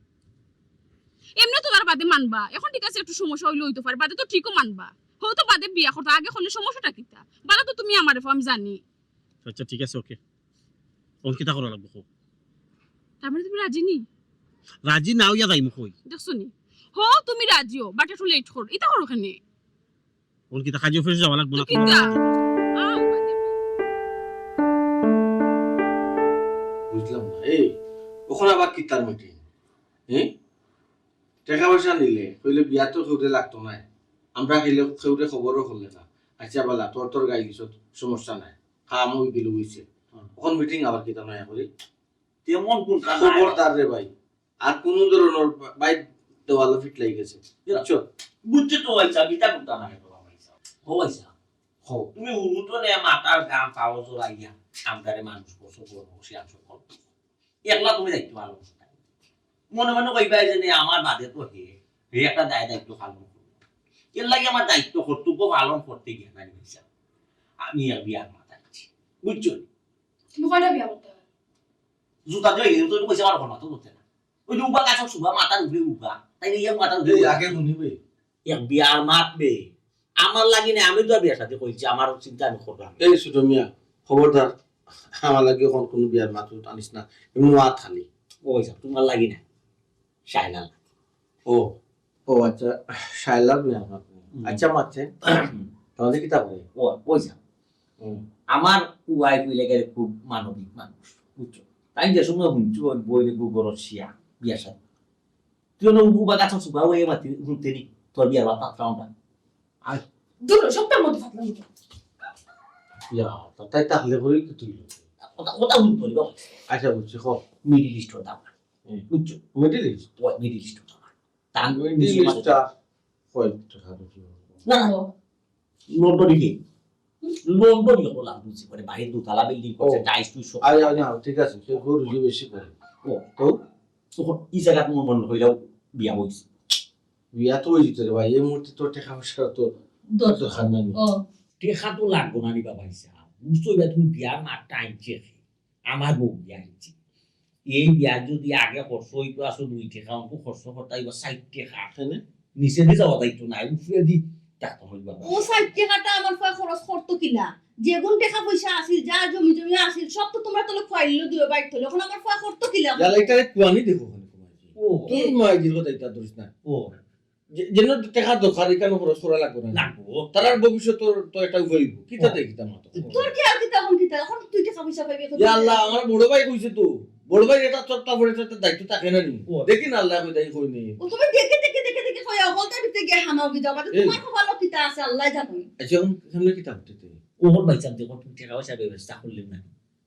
এমনে তো তার বাদে মানবা, অখন ঠিক আছে একটু সমস্যা অইলে অইতো পারে, বাদে তো ঠিকও মানবা। হয়তো বাদে বিয়া করতা, আগে করলে সমস্যাটা কিতা? বালা তো তুমি আমারে পাও, আমি জানি। আচ্ছা ঠিক আছে, ওকে। অখন কিতা করা লাগবো কও? তার মানে তুমি রাজি নি? রাজি না অইয়া যাইমু কই? দেখছো নি? হো, তুমি রাজি অও, but একটু লেট করো। ইতা করো কেনে? অখন কিতা কাজী অফিসে যাওয়া লাগবো না? কিতা? আও, বাদে। বুঝলাম না। এই, অখন আবার কিতার মিটিং? হ্যাঁ? টেকা পয়সা নিলে, কইলে বিয়া তো কেউরে লাগতো নায়। আমরা কইলে কেউরে খবরও করলে না। আচ্ছা বালা, তোর তোর গাই দিছত, সমস্যা নাই। কাম অই গেল অইছে। হুম। অখন মিটিং আবার কিতা নয়া করি? তেমন কোন কাম নাই। খবরদার রে ভাই, আর কোনো ধরনের বা-, বাইর দেওয়ালো ফিট লাগি গেছে। ইয়া। বুঝছো? বুঝছি তো ভাই সাহেব, ইটা কোনটা নাই তো ভাই সাহেব। হো ভাই সাহেব। হো। তুমি উঠো নে মাথার গাম পাও জোড়াইয়া, আমদারে মানুষ বসো, বড় বসে আছো, বড়। একলা তুমি দায়িত্ব পালন করতে। মনে মনে কইবা যে, "নে, আমার বাদে তো হে, হে একটা দায় দায়িত্ব পালন করবো।" এর লাগি আমার দায়িত্ব কর্তব্য পালন করতে গিয়া নাই বুঝছো? আমি আর বিয়ার মাত আনছি। বুঝছো? তুমি কয়টা বিয়া করতে হবে? জুতা দিয়ে গেলে তো কইছে আমার মাথা ধরতে না। ওই যে উবা গাছর সুবা মাথার উপরে উবা। তাই এই মাথার উপরে এই উবা। আগে শুনিবে। এক বিয়ার মাত বে। আমার লাগি না, আমি তো আর বিয়ার সাথে কইছি, আমার চিন্তা আমি করলাম। এই ছোট মিয়া, খবরদার, আমার লাগি অখন কোনো বিয়ার মাত উত আনিস না। এমনি মাত খালি। ওই যা, তোমার লাগি না। শাইলার লাগি। ও, ও আচ্ছা, শাইলার বিয়ার মাত। হুম। আচ্ছা, মাতছে। হুম। তাহলে কিতা করে? ও, ওই যা। হুম। আমার ওয়াইফ অইলে গেলে খুব মানবিক মানুষ, বুঝছো? তাইন যে সময় হুনছইন বইনে গু গরজ শিয়া, বিয়া শাদী। তুই অনো উবা গাছর চুবা অইয়া মাতি হুনতে নি, তোর বিয়ার বাদ পাত্রাও না। আর দূর, সবটার মধ্যে ফাতলা মুখ। ইয়া, তা তাই তাহলে করি কি তুই? কথা, কথা হুনতে নি বাবা। আচ্ছা, বুঝছি, হ। মিডল ইস্টর দাম। হুম। বুঝছো? Middle east? ওই মিডল ইস্টর দাম। তান মিডল ইস্টটা কয় টাকা বিক্রি হবে? না, না, লন্ডনি কি? লন্ডনি হলা বুঝি, মানে, বাহির দুতলা বিল্ডিং করছে, ও। টাইলস টুইলস সব। আরে, আরে, না, ঠিক আছে, কেউ কেউ রুজি বেশি করে। ও। তো? তখন ই জাগাত মনে মনে হইলেও বিয়া হইছে। বিয়া তো হইছে রে ভাই, এই মুহূর্তে তো টেকা পয়সা তো দরকার। দরকার নাই। ও। টেকা তো লাগবো না নি বাবা, হিসাব। বুঝছো, এবার তুমি বিয়ার মাঠটা আনছে, আমার বউ বিয়া আনছে। এই বিয়া যদি আগে খরচ হইতো, আসলে দুই টেকা, অঙ্ক খরচ করতে হইব ষাট টেকা। তাই না? নিচে দিয়ে যাওয়া যাইতো না, উপরে দি টাকা হইব। ও ষাট টেকাটা আমার ফুয়া খরচ করতো কিলা? যেগুন টেকা পয়সা আছিল, যা জমি জমি আছিল, সব তো তোমরা তলে খুয়াইলো দিও বাইর তলে। এখন আমার ফুয়া করতো কিলা? ইয়ালা, এটা কুয়ানি দেখো ওখানে তোমার। ও। তোর মায়ের কথা এটা ধরিস না। ও। যে-, যেন টেকা দরকার, এখানে খরচ করা লাগবো না। লাগবো। তারার ভবিষ্যৎ তোর তো একটা উপায় হইব। কিতা ও। দেয় কিতা মাতো? তোর কি আর কিতা এখন কিতা? এখন তুই টেকা পয়সা পাইবি এখন? ইয়া আল্লাহ, আমার বড় ভাই কইছে তো। বড় ভাই এটা তোর তা বড় একটা দায়িত্ব থাকে না নি? ও। দেখি না আল্লাহ কই দেয় কই নেই। ও তুমি দেখে দেখে দেখে দেখে কই হলতে ভিতরে গিয়ে হামাও কি যাবা? এ। তোমার কপালো কিতা আছে আল্লাহ জানে। আচ্ছা, এখন সামনে কিতা হতে? ও হল ভাই সাহেব, দেখো তুমি টেকা পয়সা ব্যবস্থা করলেন না।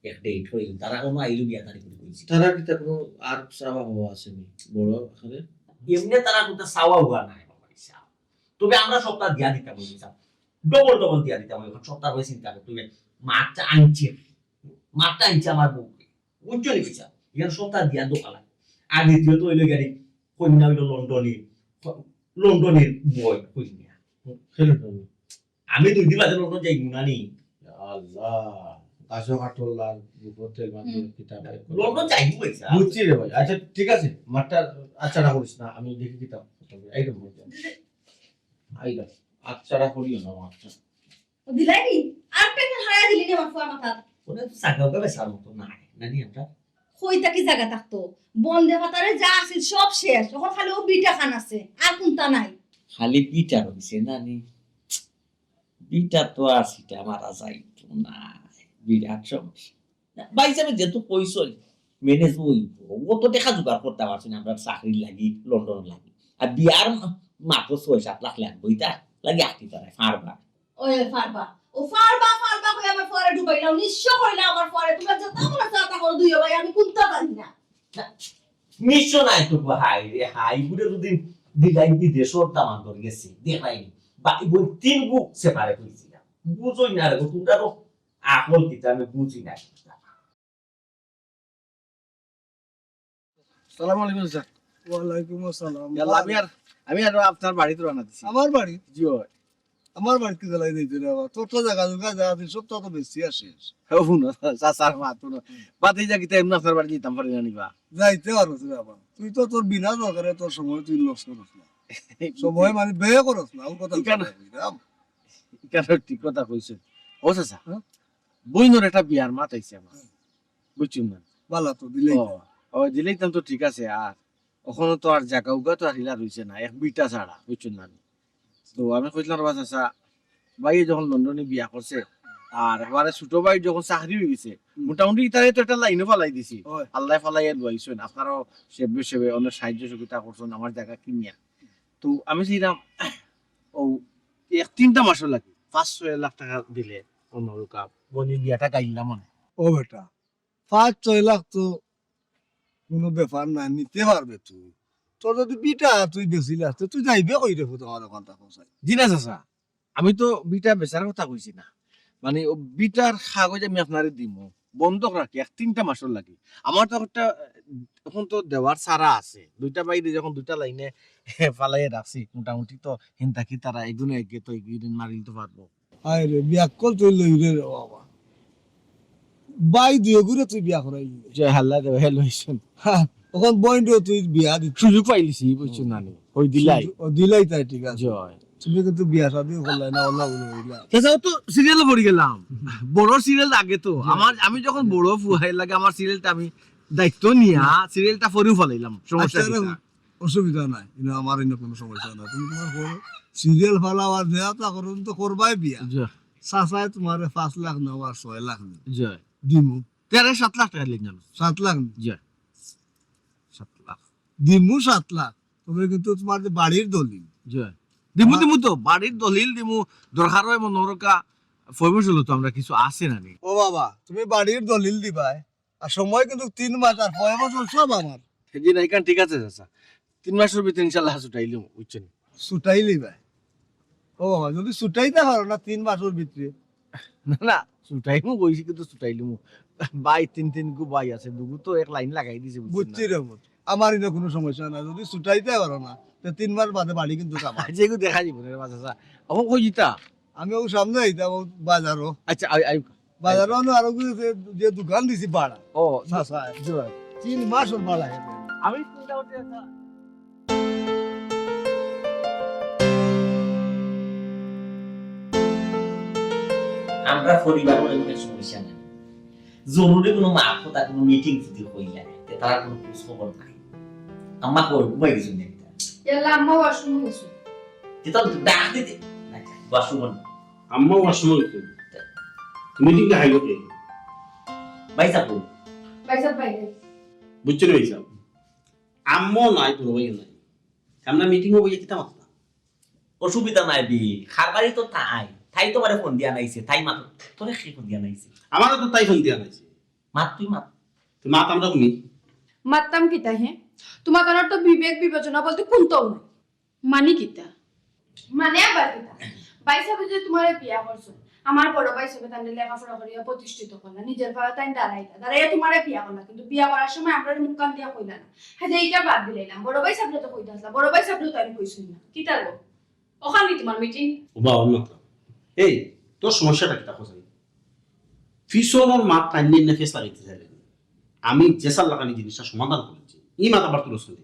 এক ডেট হইল, তারা কোনো আইলো বিয়া তারিখ করে কইছি। তারা কিতা কোনো আর চাওয়া হওয়া আছে নি? বড় আকারে? এমনি তারা কোনো চাওয়া হওয়া নাই বাবা, হিসাব। তবে আমরা সবটা দিয়া দিতাম ওই হিসাব। ডবল ডবল দিয়া দিতাম ওই, এখন সবটা হয়ে চিন্তা করতে হবে। মাঠটা আনছে, মাঠটা আনছে আমার বউকে। বুঝছো নি পয়সা? এখানে সবটা দিয়া দোকান লাগে। আর দ্বিতীয়ত হইলো গেলে কন্যা হইলো লন্ডনে, লন্ডনের বয় কন্যা। খেলো তুমি। আমি দুই দিন বাদে লন্ডন যাই না নি। আল্লাহ, গাছো কাঠল আর বুকর তেল মাটি হুম। কিতাব। লন্ডন যাই পয়সা। বুঝছি রে ভাই। আচ্ছা, ঠিক আছে, মাঠটা আচ্ছা না করিস না, আমি দেখি কিতাব। এই তো বলছি। আইলা, আচ্ছা না করিও না মাঠটা। ও দিলাই নি? আর পেন হারা দিলি নি আমার ফুয়া মাথা। ওটা তো চাকা ওটা বেচার মতো না, না নি আমরা। কই থাকি জায়গা থাকতো? বন্দে ভাতারে যা আছিল সব শেষ, এখন খালি ও বিটা খান আছে, আর কোনটা নাই। খালি বিটা রইছে না নি? বিটা তো আর সিটা মারা যাইতো না, বিরাট সমস্যা। ভাই সাহেব যেহেতু কইছই, ম্যানেজ হইব। ও তো টেকা জোগাড় করতে পারছি না, আমরা চাকরির লাগি, লন্ডন লাগি। আর বিয়ার মা-, মাত্র ছয় সাত লাখ লাগবো, এটা লাগি আটকি পারে, ফারবা। ওই ফারবা। ও ফারবা, ফারবা কই আমার ফুয়ারে ডুবাইলাও, নিঃস্ব করিলা আমার ফুয়ারে। তোমরা যত মনে চাও তা করো দুইও ভাই, আমি কোনটা জানি না। নিঃস্ব নাই তো গো, হাই রে, হাই বুড়ে দুদিন দিলাই বিদেশর দামান্দর গেছে, দেখাইনি। বাকি বই তিন বুক সেপারেট হইছিল। বুঝই না রে গো, তোমরা তো আকল কিতা আমি বুঝি না। সালাম আলাইকুম স্যার। ওয়ালাইকুম আসসালাম। ইয়াল্লা, আমি আর, আমি আর আপনার বাড়িত রওনা দিছি। আমার বাড়ি? জি অয়। আমার বাড়িত কি জ্বালাই দিতে রে বাবা? তোর তো জায়গা জুগা যা আছে, সব তো বেশি আছে। ও হুনো, চাচার মা তো না। বাদ এই যা কিতা এমনি আপনার বাড়ি দিতাম পারি না নিবা? যাইতে পারো তুই বাবা। তুই তো তোর বিনা দরকারে তোর সময় তুই লস করস না। সময় মানে ব্যয় করস না, ও কথা ইকান-, বলতে হবে, বুঝলাম? ইকান ঠিক কথা কইছে। ও চাচা, হ্যাঁ? বইনর একটা বিয়ার মাত আইছে আমার। হুম। বুঝছুন না? বালা তো দিলেই ও, তো। ও, দিলেই তো ঠিক আছে। আর ওখানে তো আর জায়গা উগা তো আর হিলা রইছে না, এক বিটা ছাড়া, বুঝছুন না? তো আমি কইছিলাম, "বাবা চাচা, ভাই যখন লন্ডনে বিয়া করছে, আর একবারে ছোট ভাই যখন চাকরি হয়ে গেছে, হুম। মোটামুটি তারে তো একটা লাইনও ফালাই দিছি। ওই। আল্লাহ ফালাইয়া লইছেন, আপনারাও সেবে সেবে অনেক সাহায্য সহযোগিতা করছেন আমার জায়গা কিনিয়া।" তো আমি চাইলাম, ও এক তিনটা মাসও লাগে, পাঁচ ছয় লাখ টাকা দিলে অন্য রকম বনি বিয়াটা গাইলাম মানে। ও বেটা, পাঁচ ছয় লাখ তো কোনো ব্যাপার না, নিতে পারবে তুই। তোর যদি বিটা তুই বেশি লাগতো, তুই যাইবে কই রে ফুত আমার ওখান থাকো চাই? জি না চাচা, আমি তো বিটা বেচার কথা কইছি না, মানে ও বিটার কাগজ আমি আপনারে দিমু, বন্ধক রাখি এক তিনটা মাসর লাগি। আমার তো একটা, এখন তো দেওয়ার সারা আছে, দুইটা বাইরে যখন দুইটা লাইনে ফালাইয়া রাখছি, মোটামুটি তো হিনতা কি তারা এগুনে এগিয়ে তো এগিয়ে দিন মারিল তো পারবো। হায় রে, বিয়াক্কল তুই লই রে, রে বাবা। বাই দুই গুরে তুই বিয়া করাই। জয় হাল্লা দেব, হে লইছেন। হ্যাঁ, ওখান বইন রে তুই বিয়া দিত। সুযোগ পাইলিছি, বুঝছো না নি? ওই দিলাই। সুযোগ, ও দিলাই তাই ঠিক আছে। জয়। তুমি কিন্তু বিয়া শাদিও করলাই না, ওলা উলো হইলা। চাচা, ও তো সিরিয়ালে পড়ি গেলাম। বড় সিরিয়াল আগে তো। জয়। আমার, আমি যখন বড় ফুয়াই লাগে, আমার সিরিয়ালটা আমি দায়িত্ব নিয়া সিরিয়ালটা পরেও ফালাইলাম। সমস্যা আচ্ছা, কিতা? অসুবিধা নাই, ইনো আমার ইনো কোনো সমস্যা নাই। তুমি তোমার করো, সিরিয়াল ফালাও আর দেয়া তা করো, তুমি তো করবাই বিয়া। জি। চাচায় তুমারে পাঁচ লাখ নেও আর ছয় লাখ নেও। জয়। দিমু। তেরে সাত লাখ টেকা দিলাইন জানো। সাত লাখ নেও। জয়। সাত লাখ। দিমু সাত লাখ। তবে কিন্তু তুমার যে বাড়ির দলিল। জয়। দিমু আমার- দিমু তো, বাড়ির দলিল দিমু, দরকার অয় মনো করো কা, ফয়মসুলো তো আমরা কিছু আছে না নি। ও বাবা, তুমি বাড়ির দলিল দিবায়, আর সময় কিন্তু তিন মাস আর ফয়মসুল সব আমার। জি না, ইখান ঠিক আছে চাচা, তিন মাসর ভিতরে ইনশাল্লাহ ছুটাইলিমু, বুঝছো নি? ছুটাইলিবায়। ও বাবা, যদি ছুটাইতা পারো না তিন মাসর ভিতরে। না না, ছুটাইমু কইছি কিন্তু ছুটাইলিমু। ভাই তিন তিন গু ভাই আছে, দুগু তো এক লাইন লাগাই দিছে, বুঝছো না? বুঝছি রে মত, আমার ইনো কুনু সমস্যা না, যদি ছুটাইতা পারো না, তে তিন মাস বাদে বাড়ি কিন্তু আমার। আচ্ছা, এগু দেখা যাইবো রে বা চাচা। অখন কই যিতা? আমি অউ সামনে আইতাম, অউ বাজারো। আচ্ছা, আই আই। বাজারো আমি আরো যে, যে দোকান দিছি ভাড়া। ও, চাচা, তিন মাসর ভাড়া। আমি চিন্তা করতে চাচা। আমরা পরিবার অনেক সমস্যা নাই। জরুরি কুনু মাত কথা, কুনু মিটিং যদি কইলা, তে তারা কুনু খোঁজ খবর নাই। আম্মা কই, ঘুমাই গেছইন নি? ইয়াল্লা, আম্মা ওয়াশরুমে গেছে। যেটা তো ডাক দিতে, না, ওয়াশরুম। আম্মা ওয়াশরুমে গেছে। মিটিং টা হাইলো কে? ভাই সাহেব, ভাই সাহেব বাইরে। বুঝছো নি ভাই সাহেব? আম্মাও নাই, বড় ভাইও নাই। আমরা মিটিং অইবো, কিতা মাতলা? অসুবিধা নাই বি, খারবারি তো তাই, তাই তোমারে ফোন দিয়া আনাইছে, তাই মাত, তোরে কি ফোন দিয়া আনাইছে? আমারও তো তাই ফোন দিয়া আনাইছে। মাত তুই মাত। তুই মাত আমরা শুনি। মাততাম কিতা হে? তুমার কারণে তো বিবেক বিবেচনা বলতে কুন্তাও নাই। মানে কিতা? মানে আবার কিতা? ভাই সাহেব যে তুমারে বিয়া করছইন, আমার বড় ভাই সাহেব তানরে লেখাপড়া করিয়া প্রতিষ্ঠিত করলা, নিজর পায়ে তাইন দাঁড়াইলা, দাঁড়াইয়া তুমারে বিয়া করলা, কিন্তু বিয়া করার সময় আমরারে মুখ কান দিয়া কইলা না। হ্যাঁ, যে ইটা বাদ দিলাইলাম, বড় ভাই সাহেবরে তো কইতা আছলা, বড় ভাই সাহেবরে তো আমি কইছইন না। কিতা গো? অখান নি তুমার মিটিং? ও বাবা, মাতলা। এই, তোর সমস্যাটা কিতা খোঁজাই? পিছনর মাত টাইন নিয়া ফেস লাগাইতে চাইলে আমি যে সার লাগানি জিনিসটা সমাধান করেছি, ই মাত আবার তুলছ নি।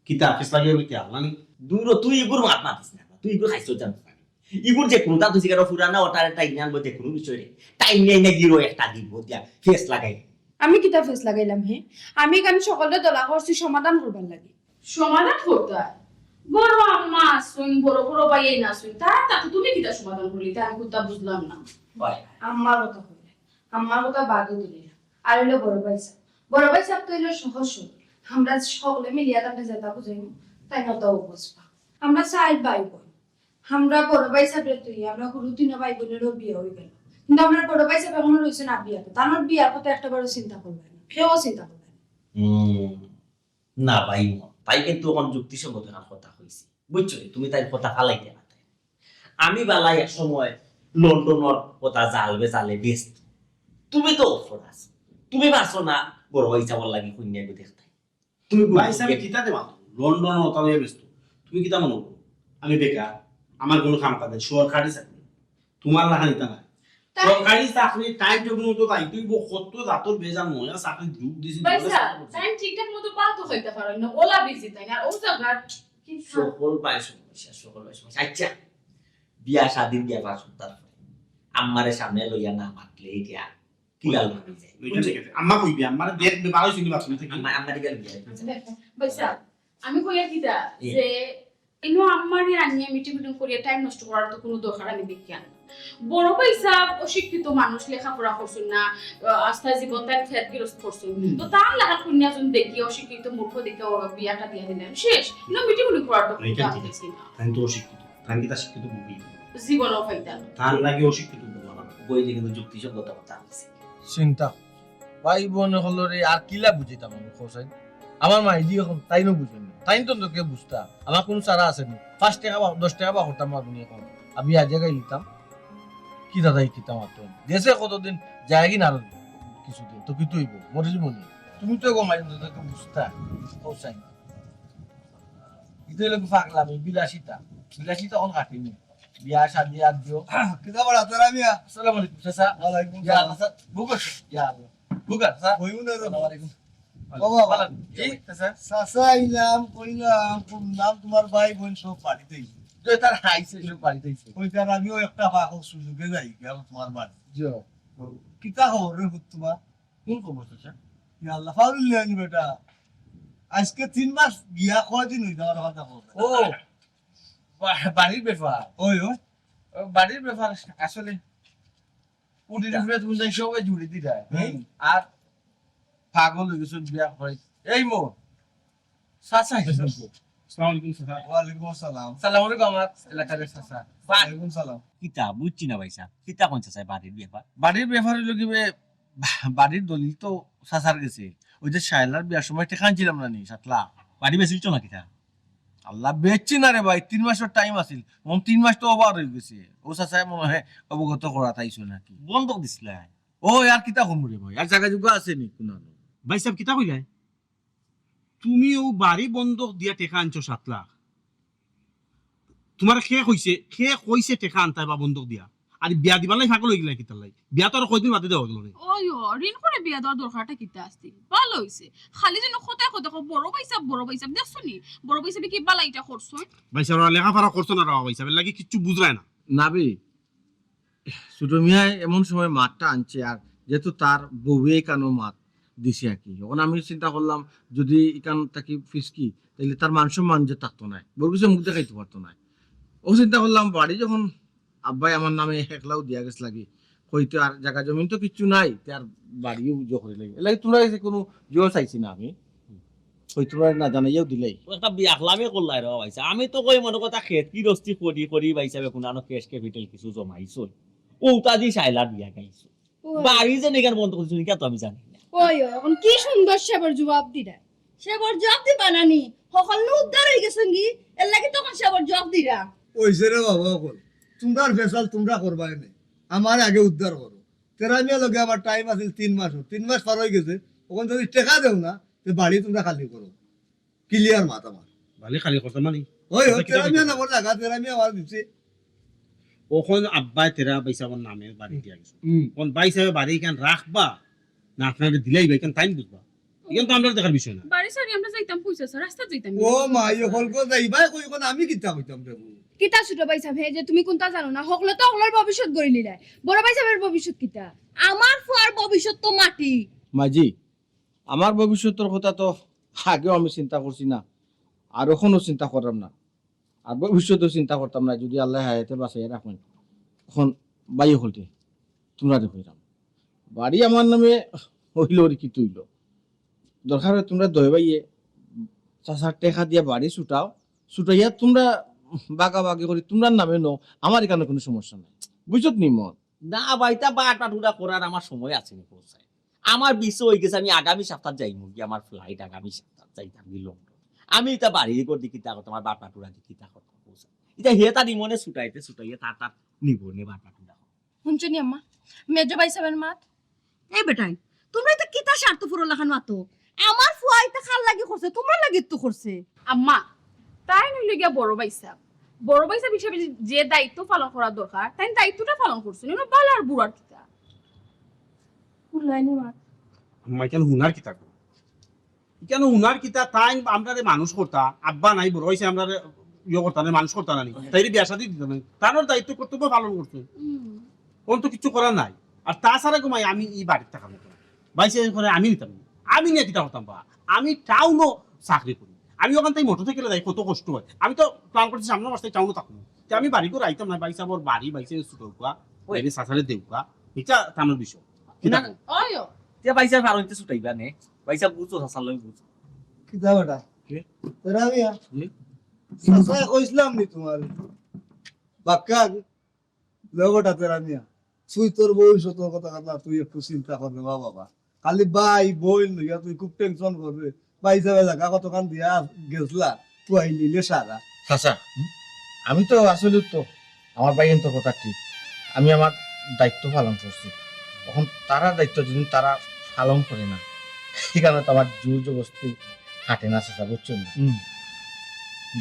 কিতা ফেস লাগাই কিতা আল্লাহ নি? দূর, তুই ইগুর মাত মাতিস না, তুই ইগুর খাইছ জানিস না। ইগুর যে কুন্তা তুই সিগারেট ফুরানা ওটারে টাইম নিয়ে আনবো যে কুনু বিষয় রে, টাইম নিয়ে এনে গিরো একটা দিব দিয়া ফেস লাগাই। আমি কিতা ফেস লাগাইলাম হে? আমি ইখান সকলরে দলা করছি সমাধান করবার লাগি। সমাধান করতা? বড় আম্মা আছইন, বড় বড় ভাই এই না আছইন, তারা তাতে তুমি কিতা সমাধান করলি? তা আমি কুন্তা বুঝলাম না। হয়। আম্মার কথা কইলে, আম্মার কথা বাদও দিলে না। আর অইলো বড় ভাই সাহেব, বড় ভাই সাহেব তো অইলো সহজ সরল। আমরা সকলে মিলিয়া তানরে যেটা বুঝাইমু, তাইন ওটাও বুঝবা। আমরা চাইর ভাই বইন, আমরা বড় ভাই সাহেবরে তুই, আমরা হুরু তিনো ভাই বইনরও বিয়া অই গেল, কিন্তু আমরার বড় ভাই সাহেব অখনো রইছইন না বিয়াত। তান বিয়ার কথা একটা বারও চিন্তা করবা না, কেউ চিন্তা করবা না। হুম, না ভাই, ভাই কিন্তু অখন যুক্তিসঙ্গত একটা কথা কইছে, বুঝছো নি? তুমি তাইর কথা ফালাইতে না। আমি বালা এক সময় লন্ডনর কথা জাল বেজালে বেচত, তুমি তো অফর আছো, তুমি পারছো না বড় ভাই সাহেবর লাগি কইন্যা গো দেখতে। তুমি ভাই সাহেব, কিতা দে মাতো? লন্ডন ওটা নিয়ে ব্যস্ত। তুমি কিতা মনে করো আমি বেকার? আমার কুনু কাম কাজ নাই, সরকারি চাকরি। তুমার লাখান ইতা নাই। সরকারি চাকরি টাইম টেবিল মতো তাই তুই কত জাতর বেজান ময়া চাকরি যোগ দিছি। ভাই সাহেব, টাইম ঠিকঠাক মতো পাও তো খাইতে পারো না, ওলা বিজি তাই না, ও জায়গা কি খা- সকল ভাই সমস্যা, সকল ভাই সমস্যা। আচ্ছা, বিয়া শাদির বিয়া পাস করতার পরে আম্মারে সামনে লইয়া না মাতলে এটা কিলাল ভাবি যায়। ওইটা ঠিক আছে। আম্মা কইবি, আম্মারে দেখ, বে-, বারো চিনি বাথরুম থেকে। আম্মা, আম্মা দিকে লইয়া যায়। দেখো, ভাই সাহেব, আমি কইয়া কিতা জি। যে ইনো আম্মারে আনিয়া মিটিং মিটিং করিয়া টাইম নষ্ট করার তো কুনু দরকার আমি দেখি না। বড় ভাই সাহেব অশিক্ষিত মানুষ, লেখাপড়া করছইন না, আহ, আস্তা জীবন তাইন খেত গিরস্ত করছইন। তো তান লাখান কইন্যা যদি দেখি অশিক্ষিত মূর্খ দেখি ওর বিয়াটা দিয়া দিলাম, শেষ। ইনো মিটিং মিটিং করার তো কুনু এটা দরকার ঠিক আছে। দেখি না। তাই তো অশিক্ষিত। তাই কিতা শিক্ষিত বুবি। জীবনও পাইতাম। তার লাগে অশিক্ষিত বুবি। বইলে কিন্তু যুক্তিসঙ্গত কথা আছে। চিন্তা। ভাই বইন অকলরে আর কিলা বুঝাইতাম আমি, কও চাইন? আমার মাইজি অখন তাইনও বুঝইন না। তাইন তো তোকে বুঝতা। আমার কুনু চারা আছে নি। পাঁচ টেকা বা দশ টেকা বা করতাম পারবো নি অখন। আমি আজ জায়গায় নিতাম। কি দাদা, এই কিতা মাতো? গেছে কতদিন, যায় কি না আরো কিছুদিন? তো কিতা অইবো? মরে যাইবো নি। তুমি তো গো মাইজি, তোকে বুঝতা। কও চাইন। ইতা অইলো কি পাগলামি, বিলাসিতা। বিলাসিতা অখন কাটেনি। বিয়া শাদি আর দিও। কিতা বড় আতরা মিয়া? আসসালামু আলাইকুম, চাচা। ওয়ালাইকুম ইয়া সালাম। আল্লাহ, স্যার। বুক আছে? ইয়া আল্লাহ। বুক আছে, স্যার? ওয়ালাইকুম। বাবা, বাবা। ভালো। জি, চাচা। চাচা আইলাম, কইলাম, কইলাম, তুমার ভাই বইন সব বাড়িত আইছে। তো তারা আইছে, সব বাড়িত আইছে। ওই তার আমিও একটা পাক সুযোগে যাই, গেল তুমার বাড়ি। জি। কিতা খবর রে পুত তুমার? কোন খবর, চাচা? ইয়া আল্লাহ, ফাউল লেনি বেটা। আজকে তিন মাস গিয়া কয়দিন অইছে আমার কথা খবর? ও, বা-, বাড়ির ব্যাপার। ওই, ওই। ও, বাড়ির ব্যাপার আসলে কুটির উপরে তুমি যাই সবাই জুড়ি দিলা। হুম। আর পাগল অই গেছো বিয়া করে। এই মো, চাচা হিসাব। আসসালামু আলাইকুম চাচা। ওয়ালাইকুম আসসালাম। সালাম আলাইকুম আমার এলাকার চাচা। ওয়ালাইকুম সালাম। কিতা বুঝছি না ভাইসাব, কিতা কইন চাচায় বাড়ির ব্যাপার? বাড়ির ব্যাপার অইলো কি বে, বা-, বাড়ির দলিল তো চাচার গেছে। ওই যে শায়লার বিয়ার সময় টেকা আনছিলাম না নি, সাত লাখ। বাড়ি বেচিলছো না কিতা? আল্লাহ, বেচছি না রে ভাই, তিন মাসর টাইম আছিল। মন তিন মাস তো ওভার অই গেছে। ও চাচায় মনে হয় অবগত করাত আইছো নাকি? বন্ধক দিছিলায়। ও, আর কিতা কমু রে ভাই, আর জাগা জুগা আছে নি কুনানো? ভাইসাব, কিতা কইলায়? তুমি অউ বাড়ি বন্ধক দিয়া টেকা আনছো সাত লাখ। তুমারে কে কইছে, কে কইছে টেকা আনতায় বা বন্ধক দিয়া? আর বিয়া দিবার লাগি পাগল অই গেলায় কিতার লাগি? বিয়া তো আর কয়দিন বাদে দেওয়া গেলো রে। ওই ও, ঋণ করে বিয়া দেওয়ার দরকারটা কিতা আছিল? ভালা অইছে। খালি যেন কথায় কথায় কও, "বড় ভাইসাব, বড় ভাইসাব।" দেখছো নি? বড় ভাইসাবে কি বালা ইটা করছইন? ভাইসাব, ওরা লেখাপড়া করছো না রে ভাইসাব, এর লাগি কিচ্ছু বুঝরায় না। না বে, ছোট মিয়ায় এমন সময় মাতটা আনছে, আর যেহেতু তার বউয়ে ইকানো মাত দিছে আর কি। অখন আমি চিন্তা করলাম, যদি ইকান থাকি ফিসকি, তাইলে তার মান সম্মান যে থাকতো নায়, বউর গেছে মুখ দেখাইতো পারতো নায়। ও চিন্তা করলাম, বাড়ি যখন আব্বায় আমার নামে একলাউ দিয়া গেছে লাগি, কইতে আর জাগা জমিন তো কিচ্ছু নাই, তে আর বাড়িও জো করি লাগি। এর লাগি তুমরার গেছে কুনু জো চাইছি না আমি। ওই তুমরারে না জানাইয়াউ দিলাই। ও একটা বিয়াখলামি করলায় রে ভাইসাব। আমি তো কই মনো কথা খেত গিরস্তি করি করি ভাইসাবে কুনানো cash capital কিছু জমাইছইন। অউতা দি শায়লার বিয়া গাইছইন। ওই। বাড়ি যে নিগান বন্ধ করছইন, ইটা তো আমি জানি না। ওই, ওই, অখন কি সুন্দর সেবর জুয়াব দিরা। সেবর জুয়াব দিবা না নি? হকলনু উদ্ধার অই গেছইন গি, এর লাগি তখন সেবর জুয়াব দিরা। অইছে রে বাবা অকল, তুমরার ফেসাল তুমরা করবায় নে, আমারে আগে উদ্ধার করো। তেরা মিয়ার লগে আমার টাইম আছিল তিন মাসর, তিন মাস পার অই গেছে, অখন যদি টেকা দেও না, তে বাড়ি তুমরা খালি করো। ক্লিয়ার মাত আমার। বাড়ি খালি করতাম মানে? ওই, ওই, আচ্ছা, কিতা তেরা মিয়া কইতাম? নামর জাগা, তেরা মিয়া আমার দিছে। অখন আব্বায় তেরা ভাইসাবর নামে বাড়ি দিয়া গেছে। হুম। অখন ভাইসাবে বাড়ি ইখান রাখবা, না আপনারে দিলাইবা, ইখান তাইন বুঝবা। ইখান তো আমরার দেখার বিষয় না। বাড়ি ছাড়ি আমরা যাইতাম কই চাচা, রাস্তাত যাইতাম। ও মা, ই হকল গো যাইবায় কই, অখন আমি কিতা কইতাম রে বউ? কিতা ছোট ভাইসাব, হে যে তুমি কুনতা জানো না, হকলে তো হকলর ভবিষ্যৎ গড়িলিলায়। বড় ভাইসাবর ভবিষ্যৎ কিতা? আমার ফুয়ার ভবিষ্যৎ তো মাটি। মাজি, আমার ভবিষ্যতর কথা তো আগেও আমি চিন্তা করছি না, আর অখনও চিন্তা কররাম না, আর ভবিষ্যতেও চিন্তা করতাম না, যদি আল্লায় হায়াতে বাঁচাইয়া রাখইন। অখন ভাই অকলতে তুমরারে কইরাম, বাড়ি আমার নামে অইলো আর কিতা অইলো, দরকার অয় তুমরা দুই ভাইয়ে চাচার টেকা দিয়া বাড়ি ছুটাও, ছুটাইয়া তুমরা ভাগাভাগি করি তুমরার নামে নেও, আমার ইখানো কুনু সমস্যা নাই, বুঝছত নি মন? না ভাই, ইতা বাটপাটুরা করার আমার সময় আছে নি, কও চাই। আমার ভিসা অই গেছে, আমি আগামী সাপ্তাত যাইমু গি, আমার ফ্লাইট আগামী সাপ্তাত যাইতাম গি লন্ডন। আমি ইতা বাড়ির ঘর দি কিতা করতাম, আর বাটপাটুরা দি কিতা করতাম, কও চাই। ইতা হে তার ইমনে ছুটাইতে ছুটাইয়া তার তার নিবনে বাটপাটুরা। হুনছো নি আম্মা, মেজো ভাইসাবর মাত? এ বেটাইন, তুমরা ইতা কিতা স্বার্থপরর লাখান মাতো? আমার ফুয়ায় ইতা কার লাগি করছে? তুমরার লাগি তো করছে। আম্মা, তাইন অইলা গিয়া বড় ভাইসাব। বড় ভাইসাব হিসাবে যে, যে দায়িত্ব পালন করার দরকার, তাইন দায়িত্বটা পালন করছইন। ইনো ভালার বুড়ার কিতা? হুনলায়নি মা? আম্মা, ইখান হুনার কিতা গো? ইখান হুনার কিতা? তাইন আমরারে মানুষ করতা, আব্বা নাই, বড় ভাইসাবে আমরারে ইয়ে করতা না, মানুষ করতা না নি? তাইরে বিয়া শাদি দিতা না নি? তান দায়িত্ব কর্তব্য পালন করছইন। হুম। অখন তো কিচ্ছু করার নাই। আর তাছাড়া গো মাই, আমি ই বাড়িত থাকার মতো না। ভাইসাবে করে আমি নিতাম না। আমি নিয়া কিতা করতাম বা? আমি টাউনো চাকরি করি। আমি অখান থাকি মোটরসাইকেলে যাই, কত কষ্ট অয়। আমি তো প্ল্যান করছি সামনর মাস থাকি টাউনো থাকমু। তে আমি বাড়ি ঘর আইতাম না, ভাইসাবর বাড়ি, ভাইসাবে ছুটাউক্কা, ওই। ভাইসাবে চাচারে দেউক্কা। ইটা তান বিষয়। কিতা না, কও? ওই ও। তে ভাইসাবে পারইন তে ছুটাইবা নে। ভাইসাব বুঝো, চাচার লগে বুঝো। কিতা বেটা? কি? তেরা মিয়া? জি? চাচায় কইছলাম নি তুমারে? বাক্কা আগে। লে বেটা তেরা মিয়া, তুই তোর ভবিষ্যতর কথা কাতলা তুই একটু চিন্তা কর রে বাবা। খালি ভাই, বইন লইয়া তুই খুব টেনশন কর রে। ভাইসাবে জাগা কতখান দিয়া গেছলা, তুই আইলি নে সারা। চাচা, আমি তো আসলে তো আমার ভাইয়াইন্তর কথা ঠিক, আমি আমার দায়িত্ব পালন করছি। অখন তারার দায়িত্ব যদি তারা পালন করে না, ইখানো তো আমার জোর জবরদস্তি খাটে না চাচা, বুঝছো নি? হুম।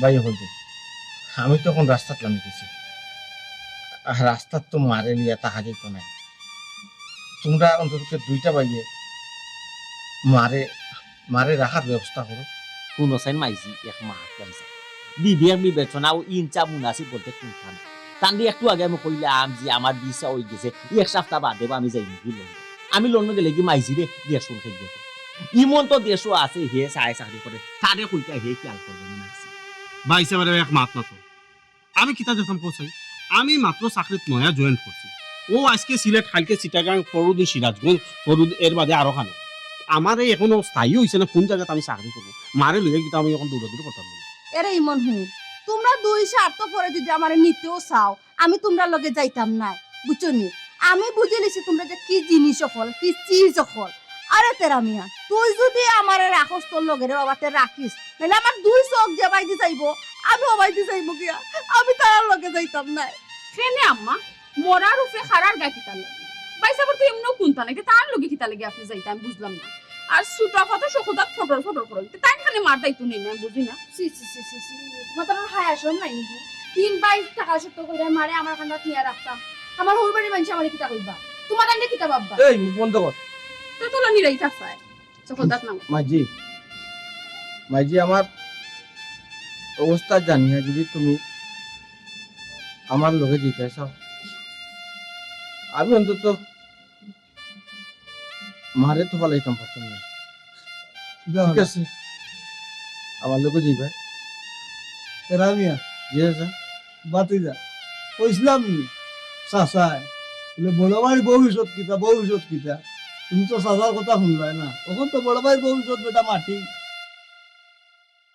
ভাই অকলতে, আমি তো অখন রাস্তাত লামি গেছি। আর রাস্তাত তো মারে লইয়া থাকা যাইতো নায়। তুমরা অন্তত দুইটা ভাইয়ে মারে, মারে রাখার ব্যবস্থা করো। হুনো চাইন মাইজি, এক মাত কইন চাই। বিবেক বিবেচনা ও ইনসাফ মুনাসিব বলতে কুনটা নাই? তানরে একটু আগে আমি কইলাম যে আমার ভিসা অই গেছে, এক সাপ্তা বাদে বা আমি যাইমু গি লন্ডন। আমি লন্ডন গেলে গি মাইজিরে দেশো খেয়ে দেখো। ইমন তো দেশো আছে, হে চায় চাকরি করে, তারে কইতা হে খেয়াল করবো না মাইজি। ভাইসাব, এক মাত মাতো। আমি কিতা দেখতাম কও চাই? আমি মাত্র চাকরিত নয়া জয়েন করছি। ও আইজকে সিলেট, কাইলকে চিটাগাং, পরদিন সিরাজগঞ্জ, পরদিন এর বাদে আরো খানো। আমার এই এখনো স্থায়ী অইছে না, কুন জাগাত আমি চাকরি করমু। মারে লইয়া কিতা আমি অখন দৌড়াদৌড়ি করতাম না। এরে ইমন হুন, তুমরা দুই স্বার্থপরে যুদি আমারে নিতেও চাও, আমি তুমরার লগে যাইতাম নায়, বুঝছো নি? আমি বুঝিলিছি তুমরা যে কি জিনিস অকল, কি চিজ অকল। আরে তেরা মিয়া, তুই যুদি আমারে রাখস তোর লগে রে বাবা, তে রাখিস, নাইলে আমার দুই চউখ যেবায়দি যাইবো, আমি অবায়দি যাইমু গিয়া, আমি তারার লগে যাইতাম নায়। কেনে আম্মা, মরার উপরে খাড়ার গায়ে কিতা লাগে? ভাইসাবর তো এমনেও কুন্তা নাই, তে তার লগে কিতা লাগে আপনে যাইতা, আমি বুঝলাম না। আর ছুটা ফাটা সকদাত ফটর ফটর করে, তে তাইন খালি মার দায়িত্ব নেই না, আমি বুঝি না। ছি, ছি, ছি, ছি, ছি, তুমার তার হায়া শরম নাই নাকি? তিন ভাই থাকা সত্ত্বেও কইরা মারে আমার কান্দাত নিয়া রাখতাম। আমার হউর বাড়ির মানষে আমারে কিতা কইবা? তুমার কান্দে কিতা ভাববা? এই, মুখ বন্ধ কর। তে তোলা নিরাই থাকবায়। সকদাত নাও। মাইজি, মাইজি, আমার অবস্থা জানিয়া যুদি তুমি আমার লগে যাইতায় চাও, আমি অন্তত মারে তো ফালাইতাম পারতাম না। ঠিক আছে, আমার লগে যাইবায়। এরা মিয়া, জি চাচা। বাতি যা, কইছিলাম নি চাচায়, বলে বড় ভাইর ভবিষ্যৎ কিতা, ভবিষ্যৎ কিতা? তুমি তো চাচার কথা হুনলায় না। অখন তো বড় ভাইর ভবিষ্যৎ বেটা মাটি।